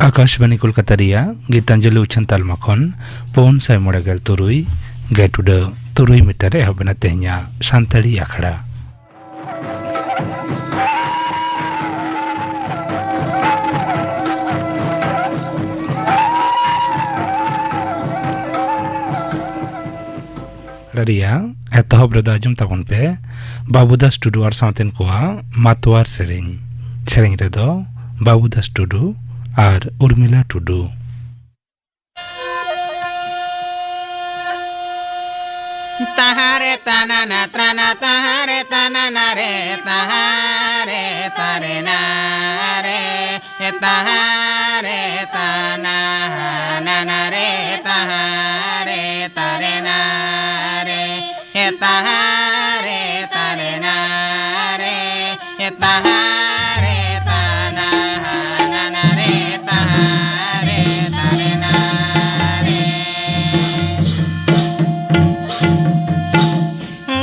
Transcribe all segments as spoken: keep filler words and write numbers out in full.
ᱟᱠᱟᱥᱵᱟᱱᱤ ᱠᱳᱞᱠᱟᱛᱟ ᱨᱮᱭᱟᱜ ᱜᱤᱛᱟᱧᱡᱚᱞᱤ ᱩᱪᱷᱟᱹᱱ ᱛᱟᱞᱢᱟ ᱠᱷᱚᱱ ᱯᱩᱱ ᱥᱟᱭ ᱢᱚᱬᱮ ᱜᱮᱞ ᱛᱩᱨᱩᱭ ᱜᱮᱴ ᱩᱰᱟᱹᱣ ᱛᱩᱨᱩᱭ ᱢᱤᱴᱟᱨ ᱨᱮ ᱮᱦᱚᱵ ᱮᱱᱟ ᱛᱮᱦᱮᱧᱟᱜ ᱥᱟᱱᱛᱟᱲᱤ ᱟᱠᱷᱲᱟ᱾ ᱨᱮᱭᱟᱜ ᱮᱛᱚᱦᱚᱵ ᱨᱮᱫᱚ ᱟᱸᱡᱚᱢ ᱛᱟᱵᱚᱱ ᱯᱮ ᱵᱟᱹᱵᱩᱫᱟᱥ ᱴᱩᱰᱩ ᱟᱨ ᱥᱟᱶᱛᱮᱱ ᱠᱚᱣᱟᱜ ᱢᱟᱛᱣᱟᱨ ᱥᱮᱨᱮᱧ᱾ ᱥᱮᱨᱮᱧ ᱨᱮᱫᱚ ᱵᱟᱹᱵᱩᱫᱟᱥ ᱴᱩᱰᱩ ᱟᱨ ᱩᱨᱢᱤᱞᱟ ᱴᱩᱰᱩ᱾ ᱛᱟᱦᱟᱨᱮ ᱛᱟᱱᱟᱱᱟ ᱛᱨᱟᱱᱟ ᱛᱟᱦᱟᱨᱮ ᱛᱟᱱᱟᱱᱟ ᱨᱮ ᱛᱟᱦᱟᱨᱮ ᱛᱟᱨᱮ ᱱᱟᱨᱮ᱾ ᱦᱮ ᱛᱟᱦᱟ ᱨᱮ ᱛᱟᱱᱟ ᱦᱟ ᱱᱟᱱᱟ ᱨᱮ ᱛᱟᱦᱟ ᱨᱮ ᱛᱟᱨᱮ ᱱᱟ ᱨᱮ᱾ ᱦᱮ ᱛᱟᱦᱟ ᱨᱮ ᱛᱟᱨᱮ ᱱᱟ ᱨᱮ᱾ ᱦᱮ ᱛᱟᱦᱟ ᱨᱮ ᱛᱟᱱᱟ ᱦᱟ ᱱᱟᱱᱟ ᱨᱮ ᱛᱟᱦᱟ ᱨᱮ ᱛᱟᱨᱮ ᱱᱟ ᱨᱮ᱾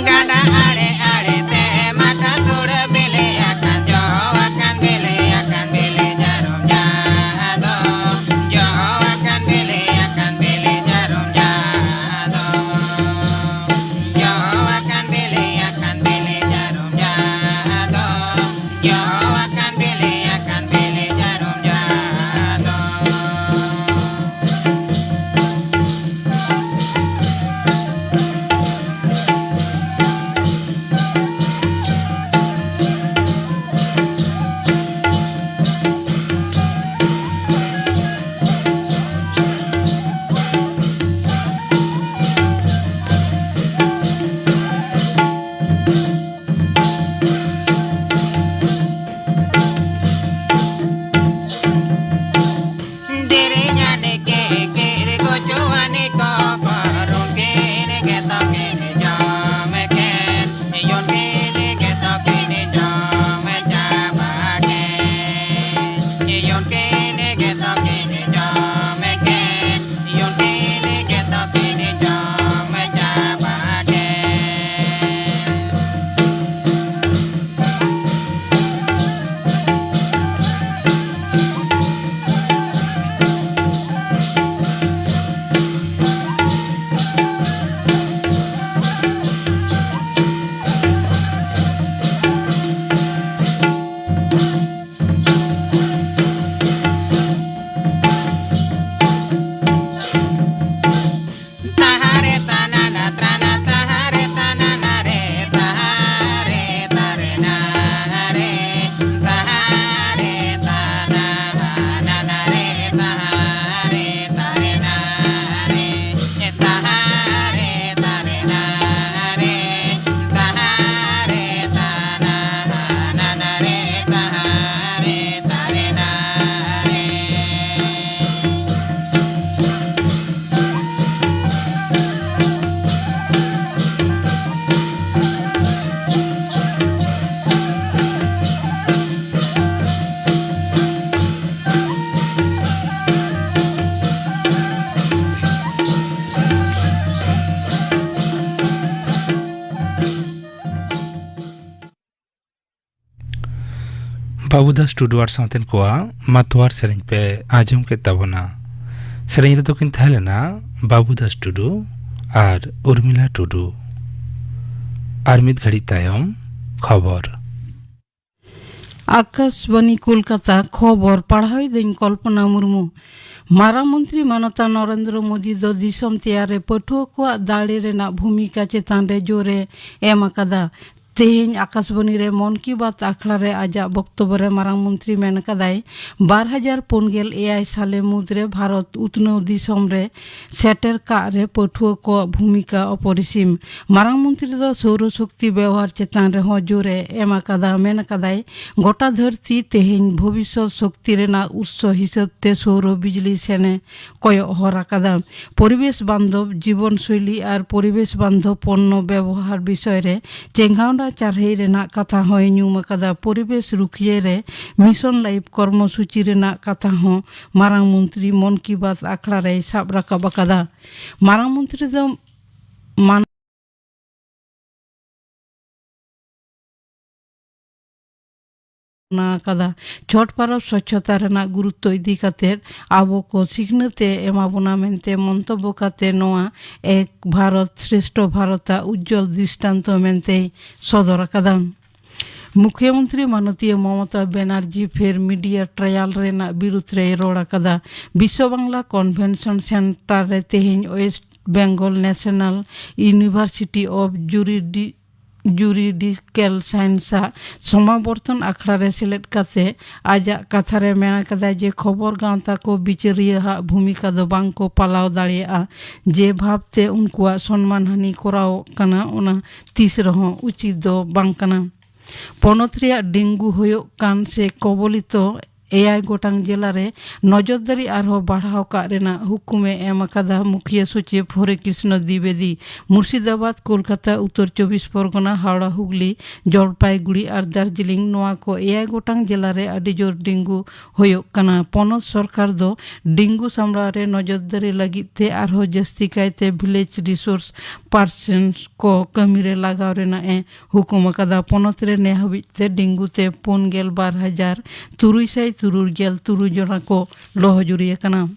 ᱜᱟᱰᱟ ᱟᱲᱮ ᱟᱲᱮ ᱛᱮ ᱢᱟᱴᱷᱟ ᱥᱩᱲᱟᱹ ᱵᱤᱞᱤ ᱟᱠᱟᱱ, ᱡᱚ ᱟᱠᱟᱱ ᱵᱤᱞᱤ ᱟᱠᱟᱱ ᱵᱤᱞᱤ ᱡᱟᱹᱨᱩᱢ ᱡᱟᱦᱟᱸ ᱫᱚ, ᱡᱚ ᱟᱠᱟᱱ ᱵᱤᱞᱤ ᱟᱠᱟᱱ ᱵᱤᱞᱤ ᱡᱟᱹᱨᱩᱢ ᱡᱟᱦᱟᱸ ᱫᱚ, ᱡᱚ ᱟᱠᱟᱱ ᱵᱤᱞᱤ ᱟᱠᱟᱱ ᱵᱤᱞᱤ ᱡᱟᱹᱨᱩᱢ ᱡᱟᱦᱟᱸ ᱫᱚ, ᱡᱚ ᱟᱠᱟᱱ ᱵᱤᱞᱤ ᱟᱠᱟᱱ ᱵᱤᱞᱤ ᱡᱟᱹᱨᱩᱢ ᱡᱟᱦᱟᱸ ᱫᱚ᱾ ᱫᱮᱨᱮᱧᱟᱱᱤ ᱠᱤᱠᱤᱨ ᱜᱚᱪᱚᱣᱟᱱᱤ ᱠᱚ ᱯᱟᱨᱚᱢ ᱠᱤᱱ ᱜᱮᱛᱚ ᱠᱤᱱ ᱡᱚᱢ ᱠᱤᱱ᱾ ᱭᱩᱱ ᱠᱤᱱ ᱜᱮᱛᱚ ᱠᱤᱱ ᱡᱚᱢ ᱪᱟᱵᱟ ᱠᱤᱱ᱾ ᱭᱩᱱ ᱠᱤᱱ ᱜᱮᱛᱚ ᱠᱤᱱ ᱡᱚᱢ ᱠᱤᱱ᱾ ᱭᱩᱱ ᱠᱤᱱ ᱜᱮᱛᱚ ᱠᱤᱱ ᱡᱚᱢ ᱪᱟᱵᱟ ᱠᱤᱱ᱾ ᱵᱟᱹᱵᱩᱫᱟᱥ ᱴᱩᱰᱩ ᱟᱨ ᱥᱟᱶᱛᱮᱱ ᱠᱚᱣᱟᱜ ᱢᱟᱛᱣᱟᱨ ᱥᱮᱨᱮᱧ ᱯᱮ ᱟᱸᱡᱚᱢ ᱠᱮᱫ ᱛᱟᱵᱚᱱᱟ᱾ ᱥᱮᱨᱮᱧ ᱨᱮᱫᱚ ᱠᱤᱱ ᱛᱟᱦᱮᱸ ᱞᱮᱱᱟ ᱵᱟᱹᱵᱩᱫᱟᱥ ᱴᱩᱰᱩ ᱟᱨ ᱩᱨᱢᱤᱞᱟ ᱴᱩᱰᱩ᱾ ᱟᱨ ᱢᱤᱫ ᱜᱷᱟᱹᱲᱤᱡ ᱛᱟᱭᱚᱢ ᱠᱷᱚᱵᱚᱨ᱾ ᱟᱠᱟᱥᱵᱟᱱᱤ ᱠᱳᱞᱠᱟᱛᱟ, ᱠᱷᱚᱵᱚᱨ ᱯᱟᱲᱦᱟᱣᱤᱫᱟᱹᱧ ᱠᱚᱞᱯᱚᱱᱟ ᱢᱩᱨᱢᱩ᱾ ᱢᱟᱨᱟᱝ ᱢᱚᱱᱛᱨᱤ ᱢᱟᱱᱚᱛᱟᱱ ᱱᱚᱨᱮᱱᱫᱨᱚ ᱢᱳᱫᱤ ᱫᱚ ᱫᱤᱥᱚᱢ ᱛᱮᱭᱟᱨ ᱨᱮ ᱯᱟᱹᱴᱷᱩᱣᱟᱹ ᱠᱚᱣᱟᱜ ᱫᱟᱲᱮ ᱨᱮᱱᱟᱜ ᱵᱷᱩᱢᱤᱠᱟ ᱪᱮᱛᱟᱱ ᱨᱮ ᱡᱳᱨᱮ ᱮᱢ ᱟᱠᱟᱫᱟ᱾ ᱛᱮᱦᱮᱧ ᱟᱠᱟᱥᱵᱟᱱᱤ ᱨᱮ ᱢᱚᱱ ᱠᱤ ᱵᱟᱛ ᱟᱠᱷᱲᱟ ᱨᱮ ᱟᱡᱟᱜ ᱵᱚᱠᱛᱚᱵᱚ ᱨᱮ ᱢᱟᱨᱟᱝ ᱢᱚᱱᱛᱨᱤ ᱢᱮᱱ ᱟᱠᱟᱫᱟᱭ, ᱵᱟᱨ ᱦᱟᱡᱟᱨ ᱯᱩᱱ ᱜᱮᱞ ᱮᱭᱟᱭ ᱥᱟᱞᱮ ᱢᱩᱫᱽᱨᱮ ᱵᱷᱟᱨᱚᱛ ᱩᱛᱱᱟᱹᱣ ᱫᱤᱥᱚᱢ ᱨᱮ ᱥᱮᱴᱮᱨ ᱠᱟᱜ ᱨᱮ ᱯᱟᱹᱴᱷᱩᱣᱟᱹ ᱠᱚᱣᱟᱜ ᱵᱷᱩᱢᱤᱠᱟ ᱚᱯᱚᱨᱤᱥᱤᱢ᱾ ᱢᱟᱨᱟᱝ ᱢᱚᱱᱛᱨᱤ ᱫᱚ ᱥᱳᱣᱨᱚ ᱥᱚᱠᱛᱤ ᱵᱮᱣᱦᱟᱨ ᱪᱮᱛᱟᱱ ᱨᱮᱦᱚᱸ ᱡᱳᱨᱮ ᱮᱢ ᱟᱠᱟᱫᱟ᱾ ᱢᱮᱱ ᱟᱠᱟᱫᱟᱭ, ᱜᱚᱴᱟ ᱫᱷᱟᱹᱨᱛᱤ ᱛᱮᱦᱮᱧ ᱵᱷᱚᱵᱤᱥᱥᱚᱛ ᱥᱚᱠᱛᱤ ᱨᱮᱱᱟᱜ ᱩᱛᱥᱚ ᱦᱤᱥᱟᱹᱵ ᱛᱮ ᱥᱳᱣᱨᱚ ᱵᱤᱡᱽᱞᱤ ᱥᱮᱱᱮ ᱠᱚᱭᱚᱜ ᱦᱚᱨ ᱟᱠᱟᱫᱟ᱾ ᱯᱚᱨᱤᱵᱮᱥ ᱵᱟᱱᱫᱷᱚᱵ ᱡᱤᱵᱚᱱ ᱥᱳᱭᱞᱤ ᱟᱨ ᱯᱚᱨᱤᱵᱮᱥ ᱵᱟᱱᱫᱷᱚᱵ ᱯᱚᱱᱱᱚ ᱵᱮᱵᱚᱦᱟᱨ ᱵᱤᱥᱚᱭ ᱨᱮ ᱪᱮᱸᱜᱷᱟᱣᱱᱟ ᱪᱟᱨᱦᱟᱹᱭ ᱨᱮᱱᱟᱜ ᱠᱟᱛᱷᱟ ᱦᱚᱸᱭ ᱧᱩᱢ ᱟᱠᱟᱫᱟ᱾ ᱯᱚᱨᱤᱵᱮᱥ ᱨᱩᱠᱷᱤᱭᱟᱹ ᱨᱮ ᱢᱤᱥᱚᱱ ᱞᱟᱭᱤᱯ ᱠᱚᱨᱢᱚ ᱥᱩᱪᱤ ᱨᱮᱱᱟᱜ ᱠᱟᱛᱷᱟ ᱦᱚᱸ ᱢᱟᱨᱟᱝ ᱢᱚᱱᱛᱨᱤ ᱢᱚᱱ ᱠᱤ ᱵᱟᱛ ᱟᱠᱷᱲᱟ ᱨᱮᱭ ᱥᱟᱵ ᱨᱟᱠᱟᱵ ᱟᱠᱟᱫᱟ᱾ ᱢᱟᱨᱟᱝ ᱢᱚᱱᱛᱨᱤ ᱫᱚ ᱢᱟᱱ ᱟᱠᱟᱫᱟ᱾ ᱪᱷᱚᱴ ᱯᱚᱨᱚᱵᱽ ᱥᱚᱪᱪᱷᱚᱛᱟ ᱨᱮᱱᱟᱜ ᱜᱩᱨᱩᱛᱛᱚ ᱤᱫᱤ ᱠᱟᱛᱮ ᱟᱵᱚ ᱠᱚ ᱥᱤᱠᱷᱱᱟᱹᱛ ᱮ ᱮᱢᱟ ᱵᱚᱱᱟ ᱢᱮᱱᱛᱮ ᱢᱚᱱᱛᱚᱵᱵᱚ ᱠᱟᱛᱮ ᱱᱚᱣᱟ ᱮᱠ ᱵᱷᱟᱨᱚᱛ ᱥᱨᱮᱥᱴᱷᱚ ᱵᱷᱟᱨᱚᱛ ᱟᱜ ᱩᱡᱡᱚᱞ ᱫᱨᱤᱥᱴᱟᱱᱛᱚ ᱢᱮᱱᱛᱮᱭ ᱥᱚᱫᱚᱨ ᱟᱠᱟᱫᱟ᱾ ᱢᱩᱠᱷᱭᱚᱢᱚᱱᱛᱨᱤ ᱢᱟᱱᱚᱛᱤᱭᱟᱹ ᱢᱚᱢᱚᱛᱟ ᱵᱮᱱᱟᱨᱡᱤ ᱯᱷᱮᱨ ᱢᱤᱰᱤᱭᱟ ᱴᱨᱟᱭᱟᱞ ᱨᱮᱱᱟᱜ ᱵᱤᱨᱩᱫᱷ ᱨᱮᱭ ᱨᱚᱲ ᱟᱠᱟᱫᱟ᱾ ᱵᱤᱥᱥᱚ ᱵᱟᱝᱞᱟ ᱠᱚᱱᱵᱷᱮᱱᱥᱚᱱ ᱥᱮᱱᱴᱟᱨ ᱨᱮ ᱛᱮᱦᱮᱧ West Bengal National University of ᱡᱩᱨᱤᱰᱤ-, ᱡᱩᱨᱤᱰᱤᱠᱮᱞ ᱥᱟᱭᱮᱱᱥ ᱟᱜ ᱥᱚᱢᱟᱵᱚᱨᱛᱚᱱ ᱟᱠᱷᱲᱟ ᱨᱮ ᱥᱮᱞᱮᱫ ᱠᱟᱛᱮ ᱟᱡᱟᱜ ᱠᱟᱛᱷᱟ ᱨᱮ ᱢᱮᱱ ᱟᱠᱟᱫᱟᱭ ᱡᱮ ᱠᱷᱚᱵᱚᱨ ᱜᱟᱶᱛᱟ ᱠᱚ ᱵᱤᱪᱟᱹᱨᱤᱭᱟᱹ ᱟᱜ ᱵᱷᱩᱢᱤᱠᱟ ᱫᱚ ᱵᱟᱝ ᱠᱚ ᱯᱟᱞᱟᱣ ᱫᱟᱲᱮᱭᱟᱜᱼᱟ᱾ ᱡᱮ ᱵᱷᱟᱵᱽ ᱛᱮ ᱩᱱᱠᱩᱣᱟᱜ ᱥᱚᱱᱢᱟᱱ ᱦᱟᱹᱱᱤ ᱠᱚᱨᱟᱣ ᱠᱟᱱᱟ, ᱚᱱᱟ ᱛᱤᱥ ᱨᱮᱦᱚᱸ ᱩᱪᱤᱛ ᱫᱚ ᱵᱟᱝ ᱠᱟᱱᱟ᱾ ᱯᱚᱱᱚᱛ ᱨᱮᱭᱟᱜ ᱰᱮᱝᱜᱩ ᱦᱩᱭᱩᱜ ᱠᱟᱱ ᱥᱮ ᱠᱚᱵᱚᱞᱤᱛᱚ ᱮᱭᱟᱭ ᱜᱚᱴᱟᱝ ᱡᱮᱞᱟ ᱨᱮ ᱱᱚᱡᱚᱨᱫᱟᱨᱤ ᱟᱨᱦᱚᱸ ᱵᱟᱲᱦᱟᱣ ᱠᱟᱜ ᱨᱮᱱᱟᱜ ᱦᱩᱠᱩᱢᱮ ᱮᱢ ᱟᱠᱟᱫᱟ ᱢᱩᱠᱷᱤᱭᱟᱹ ᱥᱚᱪᱤᱵᱽ ᱦᱚᱨᱮ ᱠᱨᱤᱥᱱᱚ ᱫᱤᱵᱮᱫᱤ᱾ ᱢᱩᱨᱥᱤᱫᱟᱵᱟᱫᱽ, ᱠᱳᱞᱠᱟᱛᱟ, ᱩᱛᱛᱚᱨ ᱪᱚᱵᱵᱤᱥ ᱯᱚᱨᱜᱚᱱᱟ, ᱦᱟᱣᱲᱟ, ᱦᱩᱜᱽᱞᱤ, ᱡᱚᱞᱯᱟᱭᱜᱩᱲᱤ ᱟᱨ ᱫᱟᱨᱡᱤᱞᱤᱝ, ᱱᱚᱣᱟ ᱠᱚ ᱮᱭᱟᱭ ᱜᱚᱴᱟᱝ ᱡᱮᱞᱟ ᱨᱮ ᱟᱹᱰᱤ ᱡᱳᱨ ᱰᱮᱝᱜᱩ ᱦᱩᱭᱩᱜ ᱠᱟᱱᱟ᱾ ᱯᱚᱱᱚᱛ ᱥᱚᱨᱠᱟᱨ ᱫᱚ ᱰᱮᱝᱜᱩ ᱥᱟᱢᱲᱟᱣ ᱨᱮ ᱱᱚᱡᱚᱨᱫᱟᱨᱤ ᱞᱟᱹᱜᱤᱫ ᱛᱮ ᱟᱨᱦᱚᱸ ᱡᱟᱹᱥᱛᱤ ᱠᱟᱭᱛᱮ ᱵᱷᱤᱞᱮᱡᱽ ᱨᱤᱥᱳᱨᱥ ᱯᱟᱨᱥᱚᱱᱥ ᱠᱚ ᱠᱟᱹᱢᱤ ᱨᱮ ᱞᱟᱜᱟᱣ ᱨᱮᱱᱟᱜ ᱮ ᱦᱩᱠᱩᱢ ᱟᱠᱟᱫᱟ᱾ ᱯᱚᱱᱚᱛ ᱨᱮ ᱱᱮ ᱦᱟᱹᱵᱤᱡ ᱛᱮ ᱰᱮᱝᱜᱩ ᱛᱮ ᱯᱩᱱ ᱜᱮᱞ ᱵᱟᱨ ᱦᱟᱡᱟᱨ ᱛᱩᱨᱩᱭ ᱥᱟᱭ ᱛᱩᱨᱩᱭ ᱜᱮᱞ ᱛᱩᱨᱩᱭ ᱡᱚᱱᱟ ᱠᱚ ᱞᱚᱦᱚᱡᱩᱨᱤ ᱟᱠᱟᱱᱟ᱾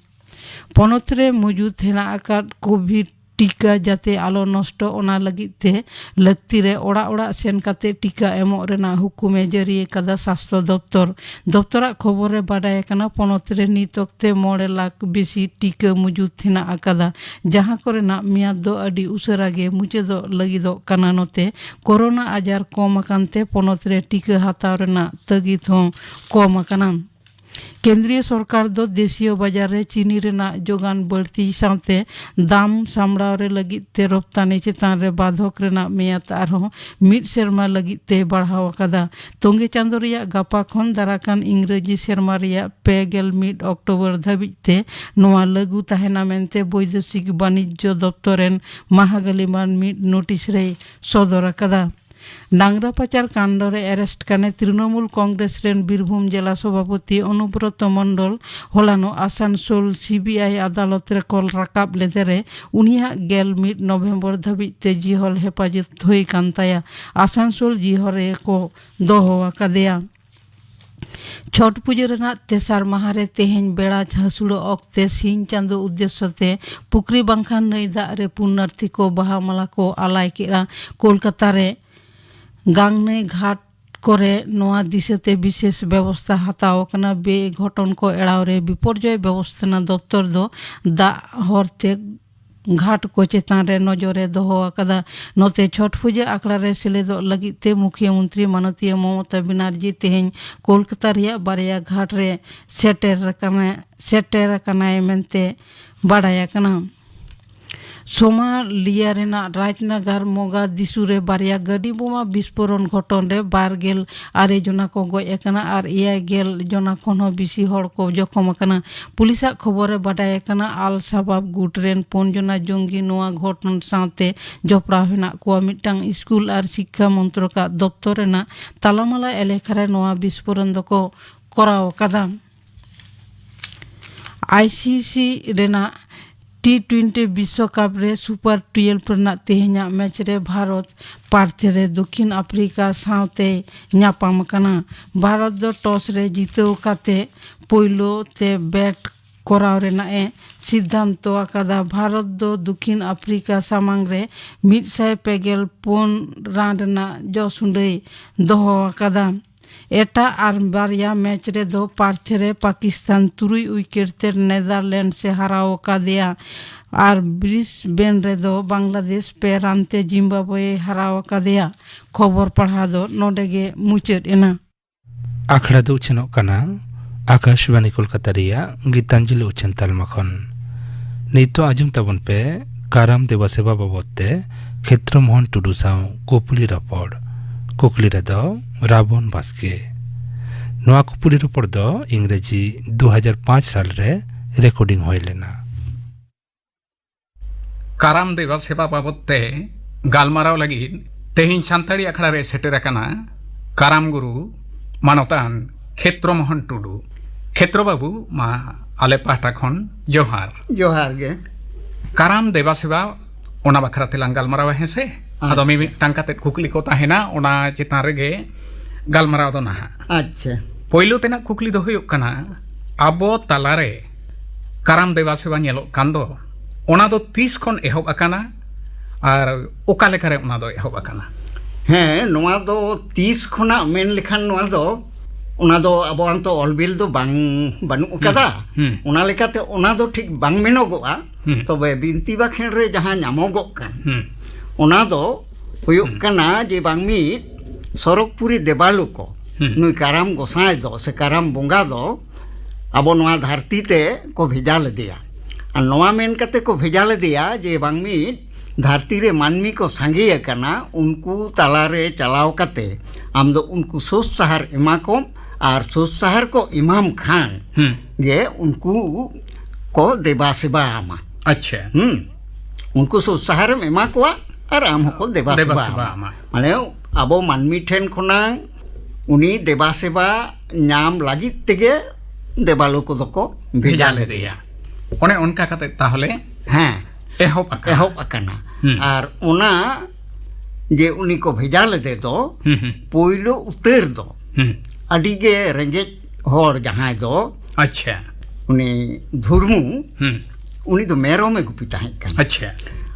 ᱯᱚᱱᱚᱛ ᱨᱮ ᱢᱚᱡᱩᱫ ᱦᱮᱱᱟᱜ ᱟᱠᱟᱫ ᱠᱳᱵᱷᱤᱰ ᱴᱤᱠᱟ ᱡᱟᱛᱮ ᱟᱞᱚ ᱱᱚᱥᱴᱚ, ᱚᱱᱟ ᱞᱟᱹᱜᱤᱫ ᱛᱮ ᱞᱟᱹᱠᱛᱤ ᱨᱮ ᱚᱲᱟᱜ ᱚᱲᱟᱜ ᱥᱮᱱ ᱠᱟᱛᱮ ᱴᱤᱠᱟ ᱮᱢᱚᱜ ᱨᱮᱱᱟᱜ ᱦᱩᱠᱩᱢ ᱮ ᱡᱟᱹᱨᱤ ᱟᱠᱟᱫᱟ ᱥᱟᱥᱛᱷᱚ ᱫᱚᱯᱛᱚᱨ᱾ ᱫᱚᱯᱛᱚᱨᱟᱜ ᱠᱷᱚᱵᱚᱨ ᱨᱮ ᱵᱟᱰᱟᱭ ᱟᱠᱟᱱᱟ, ᱯᱚᱱᱚᱛ ᱨᱮ ᱱᱤᱛ ᱚᱠᱛᱮ ᱢᱚᱬᱮ ᱞᱟᱠᱷ ᱵᱮᱥᱤ ᱴᱤᱠᱟ ᱢᱚᱡᱩᱫ ᱦᱮᱱᱟᱜ ᱟᱠᱟᱫᱟ, ᱡᱟᱦᱟᱸ ᱠᱚᱨᱮᱱᱟᱜ ᱢᱮᱭᱟᱫ ᱫᱚ ᱟᱹᱰᱤ ᱩᱥᱟᱹᱨᱟ ᱜᱮ ᱢᱩᱪᱟᱹᱫᱚᱜ ᱞᱟᱹᱜᱤᱫᱚᱜ ᱠᱟᱱᱟ᱾ ᱱᱚᱛᱮ ᱠᱳᱨᱳᱱᱟ ᱟᱡᱟᱨ ᱠᱚᱢ ᱟᱠᱟᱱ ᱛᱮ ᱯᱚᱱᱚᱛ ᱨᱮ ᱴᱤᱠᱟ ᱦᱟᱛᱟᱣ ᱨᱮᱱᱟᱜ ᱛᱟᱹᱜᱤᱫ ᱦᱚᱸ ᱠᱚᱢ ᱟᱠᱟᱱᱟ᱾ ᱠᱮᱱᱫᱨᱤᱭᱚ ᱥᱚᱨᱠᱟᱨ ᱫᱚ ᱫᱮᱥᱤᱭᱚ ᱵᱟᱡᱟᱨ ᱨᱮ ᱪᱤᱱᱤ ᱨᱮᱱᱟᱜ ᱡᱳᱜᱟᱱ ᱵᱟᱹᱲᱛᱤ ᱥᱟᱶᱛᱮ ᱫᱟᱢ ᱥᱟᱢᱲᱟᱣ ᱨᱮ ᱞᱟᱹᱜᱤᱫ ᱛᱮ ᱨᱚᱯᱛᱟᱱᱤ ᱪᱮᱛᱟᱱ ᱨᱮ ᱵᱟᱫᱷᱚᱠ ᱨᱮᱱᱟᱜ ᱢᱮᱭᱟᱫ ᱟᱨᱦᱚᱸ ᱢᱤᱫ ᱥᱮᱨᱢᱟ ᱞᱟᱹᱜᱤᱫ ᱛᱮ ᱵᱟᱲᱦᱟᱣ ᱟᱠᱟᱫᱟ᱾ ᱛᱚᱝᱜᱮ ᱪᱟᱸᱫᱚ ᱨᱮᱭᱟᱜ ᱜᱟᱯᱟ ᱠᱷᱚᱱ ᱫᱟᱨᱟᱠᱟᱱ ᱤᱝᱨᱮᱡᱤ ᱥᱮᱨᱢᱟ ᱨᱮᱭᱟᱜ ᱯᱮ ᱜᱮᱞ ᱢᱤᱫ ᱚᱠᱴᱳᱵᱚᱨ ᱫᱷᱟᱹᱵᱤᱡ ᱛᱮ ᱱᱚᱣᱟ ᱞᱟᱹᱜᱩ ᱛᱟᱦᱮᱱᱟ ᱢᱮᱱᱛᱮ ᱵᱳᱭᱫᱮᱥᱤᱠ ᱵᱟᱱᱤᱡᱽᱡᱚ ᱫᱚᱯᱛᱚᱨ ᱨᱮᱱ ᱢᱟᱦᱟᱜᱟᱞᱤᱢᱟᱱ ᱢᱤᱫ ᱱᱳᱴᱤᱥ ᱨᱮᱭ ᱥᱚᱫᱚᱨ ᱟᱠᱟᱫᱟ᱾ ᱰᱟᱝᱨᱟ ᱯᱟᱪᱟᱨ ᱠᱟᱱᱰ ᱨᱮ ᱮᱨᱮᱥᱴ ᱠᱟᱱᱮ ᱛᱨᱤᱱᱚᱢᱩᱞ ᱠᱚᱝᱜᱨᱮᱥ ᱨᱮᱱ ᱵᱤᱨᱵᱷᱩᱢ ᱡᱮᱞᱟ ᱥᱚᱵᱷᱟᱯᱚᱛᱤ ᱚᱱᱩᱵᱨᱚᱛᱚ ᱢᱚᱱᱰᱚᱞ ᱦᱚᱞᱟᱱᱚᱜ ᱟᱥᱟᱱᱥᱳᱞ ᱥᱤᱵᱤᱟᱭ ᱟᱫᱟᱞᱚᱛ ᱨᱮ ᱠᱚᱞ ᱨᱟᱠᱟᱵ ᱞᱮᱫᱮ ᱨᱮ ᱩᱱᱤᱭᱟᱜ ᱜᱮᱞ ᱢᱤᱫ ᱱᱚᱵᱷᱮᱢᱵᱚᱨ ᱫᱷᱟᱹᱵᱤᱡ ᱛᱮ ᱡᱤᱦᱚᱞ ᱦᱮᱯᱟᱡᱚᱛ ᱦᱩᱭ ᱠᱟᱱ ᱛᱟᱭᱟ᱾ ᱟᱥᱟᱱᱥᱳᱞ ᱡᱤᱦᱚᱞ ᱨᱮ ᱠᱚ ᱫᱚᱦᱚ ᱟᱠᱟᱫᱮᱭᱟ᱾ ᱪᱷᱚᱴ ᱯᱩᱡᱟᱹ ᱨᱮᱱᱟᱜ ᱛᱮᱥᱟᱨ ᱢᱟᱦᱟ ᱨᱮ ᱛᱮᱦᱮᱧ ᱵᱮᱲᱟ ᱦᱟᱹᱥᱩᱲᱚᱜ ᱚᱠᱛᱮ ᱥᱤᱧ ᱪᱟᱸᱫᱚ ᱩᱫᱽᱫᱮᱥᱥᱚ ᱛᱮ ᱯᱩᱠᱷᱨᱤ ᱵᱟᱝᱠᱷᱟᱱ ᱱᱟᱹᱭ ᱫᱟᱜ ᱨᱮ ᱯᱩᱱᱱᱟᱨᱛᱷᱤ ᱠᱚ ᱵᱟᱦᱟ ᱢᱟᱞᱟ ᱠᱚ ᱟᱞᱟᱭ ᱠᱮᱫᱼᱟ᱾ ᱠᱳᱞᱠᱟᱛᱟ ᱨᱮ ᱜᱟᱝᱱᱟᱹᱭ ᱜᱷᱟᱴ ᱠᱚᱨᱮ ᱱᱚᱣᱟ ᱫᱤᱥᱟᱹᱛᱮ ᱵᱤᱥᱮᱥ ᱵᱮᱵᱚᱥᱛᱷᱟ ᱦᱟᱛᱟᱣ ᱟᱠᱟᱱᱟ᱾ ᱵᱮᱜᱷᱚᱴᱚᱱ ᱠᱚ ᱮᱲᱟᱣ ᱨᱮ ᱵᱤᱯᱚᱨᱡᱚᱭ ᱵᱮᱵᱚᱥᱛᱷᱟᱯᱚᱱᱟ ᱫᱚᱯᱛᱚᱨ ᱫᱚ ᱫᱟᱜ ᱦᱚᱨᱛᱮ ᱜᱷᱟᱴ ᱠᱚ ᱪᱮᱛᱟᱱ ᱨᱮ ᱱᱚᱡᱚᱨ ᱮ ᱫᱚᱦᱚ ᱟᱠᱟᱫᱟ᱾ ᱱᱚᱛᱮ ᱪᱷᱚᱴ ᱯᱩᱡᱟᱹ ᱟᱠᱷᱲᱟ ᱨᱮ ᱥᱮᱞᱮᱫᱚᱜ ᱞᱟᱹᱜᱤᱫ ᱛᱮ ᱢᱩᱠᱷᱭᱟᱹ ᱢᱚᱱᱛᱨᱤ ᱢᱟᱱᱚᱛᱤᱭᱟᱹ ᱢᱚᱢᱚᱛᱟ ᱵᱮᱱᱟᱨᱡᱤ ᱛᱮᱦᱮᱧ ᱠᱳᱞᱠᱟᱛᱟ ᱨᱮᱭᱟᱜ ᱵᱟᱨᱭᱟ ᱜᱷᱟᱴ ᱨᱮ ᱥᱮᱴᱮᱨ ᱟᱠᱟᱱᱟ, ᱥᱮᱴᱮᱨ ᱟᱠᱟᱱᱟᱭ ᱢᱮᱱᱛᱮ ᱵᱟᱰᱟᱭ ᱟᱠᱟᱱᱟ᱾ ᱥᱳᱢᱟᱞᱤᱭᱟ ᱨᱮᱱᱟᱜ ᱨᱟᱡᱽᱱᱟᱜᱟᱨ ᱢᱳᱜᱟᱫᱤᱥᱩ ᱨᱮ ᱵᱟᱨᱭᱟ ᱜᱟᱹᱰᱤ ᱵᱳᱢᱟ ᱵᱤᱥᱯᱷᱳᱨᱚᱱ ᱜᱷᱚᱴᱚᱱ ᱨᱮ ᱵᱟᱨ ᱜᱮᱞ ᱟᱨᱮ ᱡᱚᱱᱟ ᱠᱚ ᱜᱚᱡ ᱟᱠᱟᱱᱟ ᱟᱨ ᱮᱭᱟᱭ ᱜᱮᱞ ᱡᱚᱱᱟ ᱠᱷᱚᱱ ᱦᱚᱸ ᱵᱤᱥᱤ ᱦᱚᱲ ᱠᱚ ᱡᱚᱠᱷᱚᱢ ᱟᱠᱟᱱᱟ᱾ ᱯᱩᱞᱤᱥᱟᱜ ᱠᱷᱚᱵᱚᱨ ᱨᱮ ᱵᱟᱰᱟᱭ ᱟᱠᱟᱱᱟ, ᱟᱞ ᱥᱟᱵᱟᱵ ᱜᱩᱴ ᱨᱮᱱ ᱯᱩᱱ ᱡᱚᱱᱟ ᱡᱚᱝᱜᱤ ᱱᱚᱣᱟ ᱜᱷᱚᱴᱚᱱ ᱥᱟᱶᱛᱮ ᱡᱚᱯᱲᱟᱣ ᱦᱮᱱᱟᱜ ᱠᱚᱣᱟ᱾ ᱢᱤᱫᱴᱟᱝ ᱥᱠᱩᱞ ᱟᱨ ᱥᱤᱠᱠᱷᱟ ᱢᱚᱱᱛᱨᱚᱠᱟᱜ ᱫᱚᱯᱛᱚᱨ ᱨᱮᱱᱟᱜ ᱛᱟᱞᱟᱢᱟᱞᱟ ᱮᱞᱮᱠᱟ ᱨᱮ ᱱᱚᱣᱟ ᱵᱤᱥᱯᱷᱳᱨᱚᱱ ᱫᱚᱠᱚ ᱠᱚᱨᱟᱣ ᱟᱠᱟᱫᱟ᱾ ᱟᱭᱥᱤᱥᱤ ᱨᱮᱱᱟᱜ ᱴᱤ ᱴᱩᱭᱮᱱᱴᱤ ᱵᱤᱥᱥᱚᱠᱟᱯ ᱨᱮ ᱥᱩᱯᱟᱨ ᱴᱩᱭᱮᱞᱵᱷ ᱨᱮᱱᱟᱜ ᱛᱮᱦᱮᱧᱟᱜ ᱢᱮᱪ ᱨᱮ ᱵᱷᱟᱨᱚᱛ ᱯᱟᱨᱛᱷ ᱨᱮ ᱫᱚᱠᱷᱤᱱ ᱟᱯᱷᱨᱤᱠᱟ ᱥᱟᱶᱛᱮᱭ ᱧᱟᱯᱟᱢ ᱟᱠᱟᱱᱟ᱾ ᱵᱷᱟᱨᱚᱛ ᱫᱚ ᱴᱚᱥ ᱨᱮ ᱡᱤᱛᱟᱹᱣ ᱠᱟᱛᱮ ᱯᱳᱭᱞᱳ ᱛᱮ ᱵᱮᱴ ᱠᱚᱨᱟᱣ ᱨᱮᱱᱟᱜ ᱮ ᱥᱤᱫᱽᱫᱷᱟᱱᱛᱚ ᱟᱠᱟᱫᱟ᱾ ᱵᱷᱟᱨᱚᱛ ᱫᱚ ᱫᱚᱠᱷᱤᱱ ᱟᱯᱷᱨᱤᱠᱟ ᱥᱟᱢᱟᱝ ᱨᱮ ᱢᱤᱫ ᱥᱟᱭ ᱯᱮ ᱜᱮᱞ ᱯᱩᱱ ᱨᱟᱱ ᱨᱮᱱᱟᱜ ᱡᱚᱥ ᱩᱰᱟᱹᱭ ᱫᱚᱦᱚ ᱟᱠᱟᱫᱟ᱾ ᱮᱴᱟᱜ ᱟᱨ ᱵᱟᱨᱭᱟ ᱢᱮᱪ ᱨᱮᱫᱚ ᱯᱟᱨᱛᱷ ᱨᱮ ᱯᱟᱠᱤᱥᱛᱟᱱ ᱛᱩᱨᱩᱭ ᱩᱭᱠᱮᱴ ᱛᱮ ᱱᱮᱫᱟᱨᱞᱮᱱᱰᱥ ᱮ ᱦᱟᱨᱟᱣ ᱟᱠᱟᱫᱮᱭᱟ ᱟᱨ ᱵᱨᱤᱥᱵᱮᱱ ᱨᱮᱫᱚ ᱵᱟᱝᱞᱟᱫᱮᱥ ᱯᱮ ᱨᱟᱱ ᱛᱮ ᱡᱤᱢᱵᱟᱵᱣᱮᱭ ᱦᱟᱨᱟᱣ ᱟᱠᱟᱫᱮᱭᱟ᱾ ᱠᱷᱚᱵᱚᱨ ᱯᱟᱲᱦᱟᱣ ᱫᱚ ᱱᱚᱰᱮ ᱜᱮ ᱢᱩᱪᱟᱹᱫ ᱮᱱᱟ᱾ ᱟᱠᱷᱲᱟ ᱫᱚ ᱩᱪᱷᱟᱹᱱᱚᱜ ᱠᱟᱱᱟ ᱟᱠᱟᱥᱵᱟᱱᱤ ᱠᱳᱞᱠᱟᱛᱟ ᱨᱮᱭᱟᱜ ᱜᱤᱛᱟᱧᱡᱚᱞᱤ ᱩᱪᱷᱟᱹᱱ ᱛᱟᱞᱢᱟ ᱠᱷᱚᱱ᱾ ᱱᱤᱛᱚᱜ ᱟᱸᱡᱚᱢ ᱛᱟᱵᱚᱱ ᱯᱮ ᱠᱟᱨᱟᱢ ᱫᱮᱵᱟ ᱥᱮᱵᱟ ᱵᱟᱵᱚᱫ ᱛᱮ ᱠᱷᱮᱛᱨᱚ ᱢᱳᱦᱚᱱ ᱴᱩᱰᱩ ᱥᱟᱶ ᱠᱩᱯᱞᱤ ᱨᱚᱯᱚᱲ᱾ ᱠᱩᱠᱞᱤ ᱨᱮᱫᱚ ᱨᱟᱵᱚᱱ ᱵᱟᱥᱠᱮ᱾ ᱱᱚᱣᱟ ᱠᱩᱯᱞᱤ ᱨᱚᱯᱚᱲ ᱫᱚ ᱤᱝᱨᱮᱡᱤ ᱫᱩ ᱦᱟᱡᱟᱨ ᱯᱟᱸᱪ ᱥᱟᱞ ᱨᱮ ᱨᱮᱠᱚᱨᱰᱤᱝ ᱦᱩᱭ ᱞᱮᱱᱟ᱾ ᱠᱟᱨᱟᱢ ᱫᱮᱵᱟ ᱥᱮᱵᱟ ᱵᱟᱵᱚᱫ ᱛᱮ ᱜᱟᱞᱢᱟᱨᱟᱣ ᱞᱟᱹᱜᱤᱫ ᱛᱮᱦᱮᱧ ᱥᱟᱱᱛᱟᱲᱤ ᱟᱠᱷᱲᱟ ᱨᱮ ᱥᱮᱴᱮᱨ ᱟᱠᱟᱱᱟ ᱠᱟᱨᱟᱢ ᱜᱩᱨᱩ ᱢᱟᱱᱚᱛᱟᱱ ᱠᱷᱮᱛᱨᱚ ᱢᱳᱦᱚᱱ ᱴᱩᱰᱩ᱾ ᱠᱷᱮᱛᱨᱚ ᱵᱟᱹᱵᱩ, ᱢᱟ ᱟᱞᱮ ᱯᱟᱦᱴᱟ ᱠᱷᱚᱱ ᱡᱚᱦᱟᱨ᱾ ᱡᱚᱦᱟᱨ ᱜᱮ᱾ ᱠᱟᱨᱟᱢ ᱫᱮᱵᱟ ᱥᱮᱵᱟ, ᱚᱱᱟ ᱵᱟᱠᱷᱨᱟ ᱛᱮᱞᱟᱝ ᱜᱟᱞᱢᱟᱨᱟᱣᱟ, ᱦᱮᱸ ᱥᱮ? ᱟᱫᱚ ᱟᱪᱪᱷᱟ᱾ ᱢᱤᱢᱤᱫᱴᱟᱝ ᱠᱟᱛᱮ ᱠᱩᱠᱞᱤ ᱠᱚ ᱛᱟᱦᱮᱱᱟ, ᱚᱱᱟ ᱪᱮᱛᱟᱱ ᱨᱮᱜᱮ ᱜᱟᱞᱢᱟᱨᱟᱣ ᱫᱚ ᱱᱟᱦᱟᱜ᱾ ᱟᱪᱪᱷᱟ᱾ ᱯᱳᱭᱞᱳ ᱛᱮᱱᱟᱜ ᱠᱩᱠᱞᱤ ᱫᱚ ᱦᱩᱭᱩᱜ ᱠᱟᱱᱟ, ᱟᱵᱚ ᱛᱟᱞᱟᱨᱮ ᱠᱟᱨᱟᱢ ᱫᱮᱵᱟ ᱥᱮᱵᱟ ᱧᱮᱞᱚᱜ ᱠᱟᱱ ᱫᱚ, ᱚᱱᱟ ᱫᱚ ᱛᱤᱥ ᱠᱷᱚᱱ ᱮᱦᱚᱵ ᱟᱠᱟᱱᱟ ᱟᱨ ᱚᱠᱟ ᱞᱮᱠᱟᱨᱮ ᱚᱱᱟ ᱫᱚ ᱮᱦᱚᱵ ᱟᱠᱟᱱᱟ? ᱦᱮᱸ, ᱱᱚᱣᱟ ᱫᱚ ᱛᱤᱥ ᱠᱷᱚᱱᱟᱜ ᱢᱮᱱ ᱞᱮᱠᱷᱟᱱ, ᱱᱚᱣᱟ ᱫᱚ, ᱚᱱᱟ ᱫᱚ ᱟᱵᱚᱣᱟᱜ ᱛᱚ ᱚᱞ ᱵᱤᱞ ᱫᱚ ᱵᱟᱝ, ᱵᱟᱹᱱᱩᱜ ᱟᱠᱟᱫᱟ᱾ ᱦᱩᱸ᱾ ᱚᱱᱟ ᱞᱮᱠᱟᱛᱮ ᱚᱱᱟ ᱫᱚ ᱴᱷᱤᱠ ᱵᱟᱝ ᱢᱮᱱᱚᱜᱚᱜᱼᱟ᱾ ᱦᱩᱸ᱾ ᱛᱚᱵᱮ ᱵᱤᱱᱛᱤ ᱵᱟᱠᱷᱮᱬ ᱨᱮ ᱡᱟᱦᱟᱸ ᱧᱟᱢᱚᱜᱚᱜ ᱠᱟᱱ, ᱦᱩᱸ᱾ ᱚᱱᱟ ᱫᱚ ᱦᱩᱭᱩᱜ ᱦᱩᱸ᱾ ᱠᱟᱱᱟ ᱡᱮ ᱵᱟᱝ ᱢᱤᱫ ᱥᱚᱨᱚᱜᱽᱯᱩᱨᱤ ᱫᱮᱵᱟᱞᱳ ᱠᱚ, ᱦᱩᱸ᱾ ᱱᱩᱭ ᱠᱟᱨᱟᱢ ᱜᱚᱸᱥᱟᱭ ᱫᱚ ᱥᱮ ᱠᱟᱨᱟᱢ ᱵᱚᱸᱜᱟ ᱫᱚ ᱟᱵᱚ ᱱᱚᱣᱟ ᱫᱷᱟᱹᱨᱛᱤ ᱛᱮ ᱠᱚ ᱵᱷᱮᱡᱟ ᱞᱮᱫᱮᱭᱟ᱾ ᱟᱨ ᱱᱚᱣᱟ ᱢᱮᱱ ᱠᱟᱛᱮ ᱠᱚ ᱵᱷᱮᱡᱟ ᱞᱮᱫᱮᱭᱟ ᱡᱮ ᱵᱟᱝ ᱢᱤᱫ ᱫᱷᱟᱹᱨᱛᱤ ᱨᱮ ᱢᱟᱹᱱᱢᱤ ᱠᱚ ᱥᱟᱸᱜᱮ ᱟᱠᱟᱱᱟ, ᱩᱱᱠᱩ ᱛᱟᱞᱟᱨᱮ ᱪᱟᱞᱟᱣ ᱠᱟᱛᱮ ᱟᱢ ᱫᱚ ᱩᱱᱠᱩ ᱥᱳᱡᱽ ᱥᱟᱦᱟᱨ ᱮᱢᱟ ᱠᱚᱢ, ᱟᱨ ᱥᱳᱡᱽ ᱥᱟᱦᱟᱨ ᱠᱚ ᱮᱢᱟᱢ ᱠᱷᱟᱱ ᱦᱩᱸ᱾ ᱜᱮ ᱩᱱᱠᱩ ᱠᱚ ᱫᱮᱵᱟ ᱥᱮᱵᱟ ᱟᱢᱟ᱾ ᱟᱪᱪᱷᱟ᱾ ᱦᱩᱸ᱾ ᱩᱱᱠᱩ ᱥᱳᱡᱽ ᱥᱟᱦᱟᱨᱮᱢ ᱮᱢᱟ ᱠᱚᱣᱟ ᱟᱨ ᱟᱢ ᱦᱚᱸᱠᱚ ᱫᱮᱵᱟ ᱫᱮᱵᱟ ᱥᱮᱵᱟ ᱥᱮᱵᱟ ᱟᱢᱟ᱾ ᱟᱢᱟ᱾ ᱢᱟᱱᱮ ᱟᱵᱚ ᱢᱟᱹᱱᱢᱤ ᱴᱷᱮᱱ ᱠᱷᱚᱱᱟᱝ ᱩᱱᱤ ᱫᱮᱵᱟ ᱥᱮᱵᱟ ᱧᱟᱢ ᱞᱟᱹᱜᱤᱫ ᱛᱮᱜᱮ ᱫᱮᱵᱟᱞᱳ ᱠᱚᱫᱚ ᱠᱚ ᱵᱷᱮᱡᱟ ᱵᱷᱮᱡᱟ ᱞᱮᱫᱮᱭᱟ᱾ ᱞᱮᱫᱮᱭᱟ᱾ ᱚᱱᱮ ᱚᱱᱠᱟ ᱠᱟᱛᱮ ᱛᱟᱦᱚᱞᱮ ᱦᱮᱸ᱾ ᱮᱦᱚᱵ ᱟᱠᱟᱱᱟ᱾ ᱮᱦᱚᱵ ᱟᱠᱟᱱᱟ᱾ ᱦᱩᱸ᱾ ᱟᱨ ᱚᱱᱟ ᱡᱮ ᱩᱱᱤ ᱠᱚ ᱵᱷᱮᱡᱟ ᱞᱮᱫᱮ ᱫᱚ ᱦᱩᱸ, ᱦᱩᱸ᱾ ᱯᱳᱭᱞᱳ ᱩᱛᱟᱹᱨ ᱫᱚ ᱦᱩᱸ᱾ ᱟᱹᱰᱤ ᱜᱮ ᱨᱮᱸᱜᱮᱡ ᱦᱚᱲ ᱡᱟᱦᱟᱸᱭ ᱫᱚ ᱟᱪᱪᱷᱟ᱾ ᱩᱱᱤ ᱫᱷᱩᱨᱢᱩ, ᱦᱩᱸ᱾ ᱩᱱᱤ ᱫᱚ ᱢᱮᱨᱚᱢᱮ ᱜᱩᱯᱤ ᱛᱟᱦᱮᱸ ᱠᱟᱱᱟ᱾ ᱟᱪᱪᱷᱟ᱾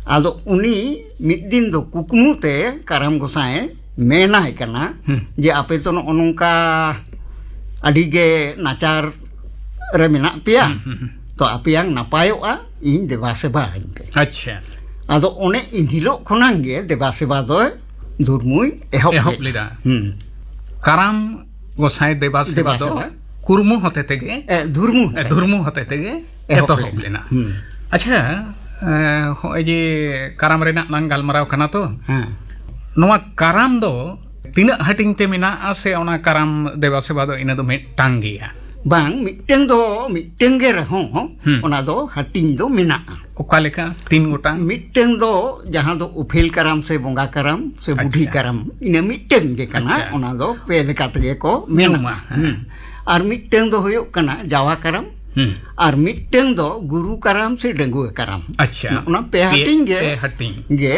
ᱟᱫᱚ ᱩᱱᱤ ᱢᱤᱫ ᱫᱤᱱ ᱫᱚ ᱠᱩᱠᱢᱩ ᱛᱮ ᱠᱟᱨᱟᱢ ᱜᱚᱸᱥᱟᱭ ᱢᱮᱱᱟᱭ ᱠᱟᱱᱟ ᱦᱩᱸ᱾ ᱡᱮ ᱟᱯᱮ ᱛᱚ ᱱᱚᱜᱼᱚ ᱱᱚᱝᱠᱟ ᱟᱹᱰᱤ ᱜᱮ ᱱᱟᱪᱟᱨ ᱨᱮ ᱢᱮᱱᱟᱜ ᱯᱮᱭᱟ, ᱦᱩᱸ, ᱦᱩᱸ, ᱦᱩᱸ᱾ ᱛᱚ ᱟᱯᱮᱭᱟᱝ ᱱᱟᱯᱟᱭᱚᱜᱼᱟ, ᱤᱧ ᱫᱮᱵᱟ ᱥᱮᱵᱟ ᱟᱹᱧ ᱯᱮ᱾ ᱟᱪᱪᱷᱟ᱾ ᱟᱫᱚ ᱚᱱᱮ ᱤᱱ ᱦᱤᱞᱳᱜ ᱠᱷᱚᱱᱟᱝ ᱜᱮ ᱫᱮᱵᱟ ᱥᱮᱵᱟ ᱫᱚᱭ ᱫᱷᱩᱨᱢᱩᱭ ᱮᱦᱚᱵ ᱮᱦᱚᱵ ᱞᱮᱫᱟ᱾ ᱞᱮᱫᱟ᱾ ᱦᱩᱸ᱾ ᱠᱟᱨᱟᱢ ᱜᱚᱸᱥᱟᱭ ᱫᱮᱵᱟ ᱥᱮᱵᱟ ᱫᱮᱵᱟ ᱫᱚ ᱥᱮᱵᱟ᱾ ᱠᱩᱨᱢᱩ ᱦᱚᱛᱮ ᱛᱮᱜᱮ, ᱮ, ᱫᱷᱩᱨᱢᱩ ᱦᱚᱛᱮ ᱮ, ᱛᱮ᱾ ᱫᱷᱩᱨᱢᱩ ᱦᱚᱛᱮ ᱛᱮᱜᱮ ᱮᱦᱚᱵ ᱮᱛᱚᱦᱚᱵ ᱞᱮᱱᱟ᱾ ᱞᱮᱱᱟ᱾ ᱦᱩᱸ᱾ ᱟᱪᱪᱷᱟ, ᱮ, ᱦᱚᱸᱜᱼᱚᱭ ᱡᱮ ᱠᱟᱨᱟᱢ ᱨᱮᱱᱟᱜ ᱞᱟᱝ ᱜᱟᱞᱢᱟᱨᱟᱣ ᱠᱟᱱᱟ ᱛᱚ, ᱦᱮᱸ᱾ ᱱᱚᱣᱟ ᱠᱟᱨᱟᱢ ᱫᱚ ᱛᱤᱱᱟᱹᱜ ᱦᱟᱹᱴᱤᱧ ᱛᱮ ᱢᱮᱱᱟᱜᱼᱟ ᱥᱮ ᱚᱱᱟ ᱠᱟᱨᱟᱢ ᱫᱮᱵᱟ ᱥᱮᱵᱟ ᱫᱚ ᱤᱱᱟᱹ ᱫᱚ ᱢᱤᱫᱴᱟᱝ ᱜᱮᱭᱟ? ᱵᱟᱝ, ᱢᱤᱫᱴᱟᱝ ᱫᱚ ᱢᱤᱫᱴᱟᱝ ᱜᱮ ᱨᱮᱦᱚᱸ ᱦᱩᱸ᱾ ᱚᱱᱟ ᱫᱚ ᱦᱟᱹᱴᱤᱧ ᱫᱚ ᱢᱮᱱᱟᱜᱼᱟ᱾ ᱚᱠᱟ ᱞᱮᱠᱟ? ᱛᱤᱱ ᱜᱚᱴᱟᱝ? ᱢᱤᱫᱴᱟᱝ ᱫᱚ ᱡᱟᱦᱟᱸ ᱫᱚ ᱩᱯᱮᱞ ᱠᱟᱨᱟᱢ ᱥᱮ ᱵᱚᱸᱜᱟ ᱠᱟᱨᱟᱢ ᱥᱮ ᱵᱩᱰᱷᱤ ᱟᱪᱪᱷᱟ᱾ ᱠᱟᱨᱟᱢ, ᱤᱱᱟᱹ ᱢᱤᱫᱴᱟᱝ ᱜᱮ ᱠᱟᱱᱟ᱾ ᱟᱪᱪᱷᱟ᱾ ᱚᱱᱟ ᱫᱚ ᱯᱮ ᱞᱮᱠᱟ ᱛᱮᱜᱮ ᱠᱚ ᱢᱮᱱᱟ᱾ ᱧᱩᱢᱟ, ᱦᱮᱸ᱾ ᱦᱩᱸ᱾ ᱟᱨ ᱢᱤᱫᱴᱟᱝ ᱫᱚ ᱦᱩᱭᱩᱜ ᱠᱟᱱᱟ ᱡᱟᱣᱟ ᱠᱟᱨᱟᱢ, ᱦᱩᱸ᱾ ᱟᱨ ᱢᱤᱫᱴᱟᱝ ᱫᱚ ᱜᱩᱨᱩ ᱠᱟᱨᱟᱢ ᱥᱮ ᱰᱟᱺᱜᱩᱣᱟᱹ ᱠᱟᱨᱟᱢ᱾ ᱟᱪᱪᱷᱟ᱾ ᱱᱚᱜᱼᱚ ᱱᱟ ᱯᱮ ᱯᱮ, ᱦᱟᱹᱴᱤᱧ ᱜᱮ, ᱯᱮ ᱦᱟᱹᱴᱤᱧ᱾ ᱜᱮ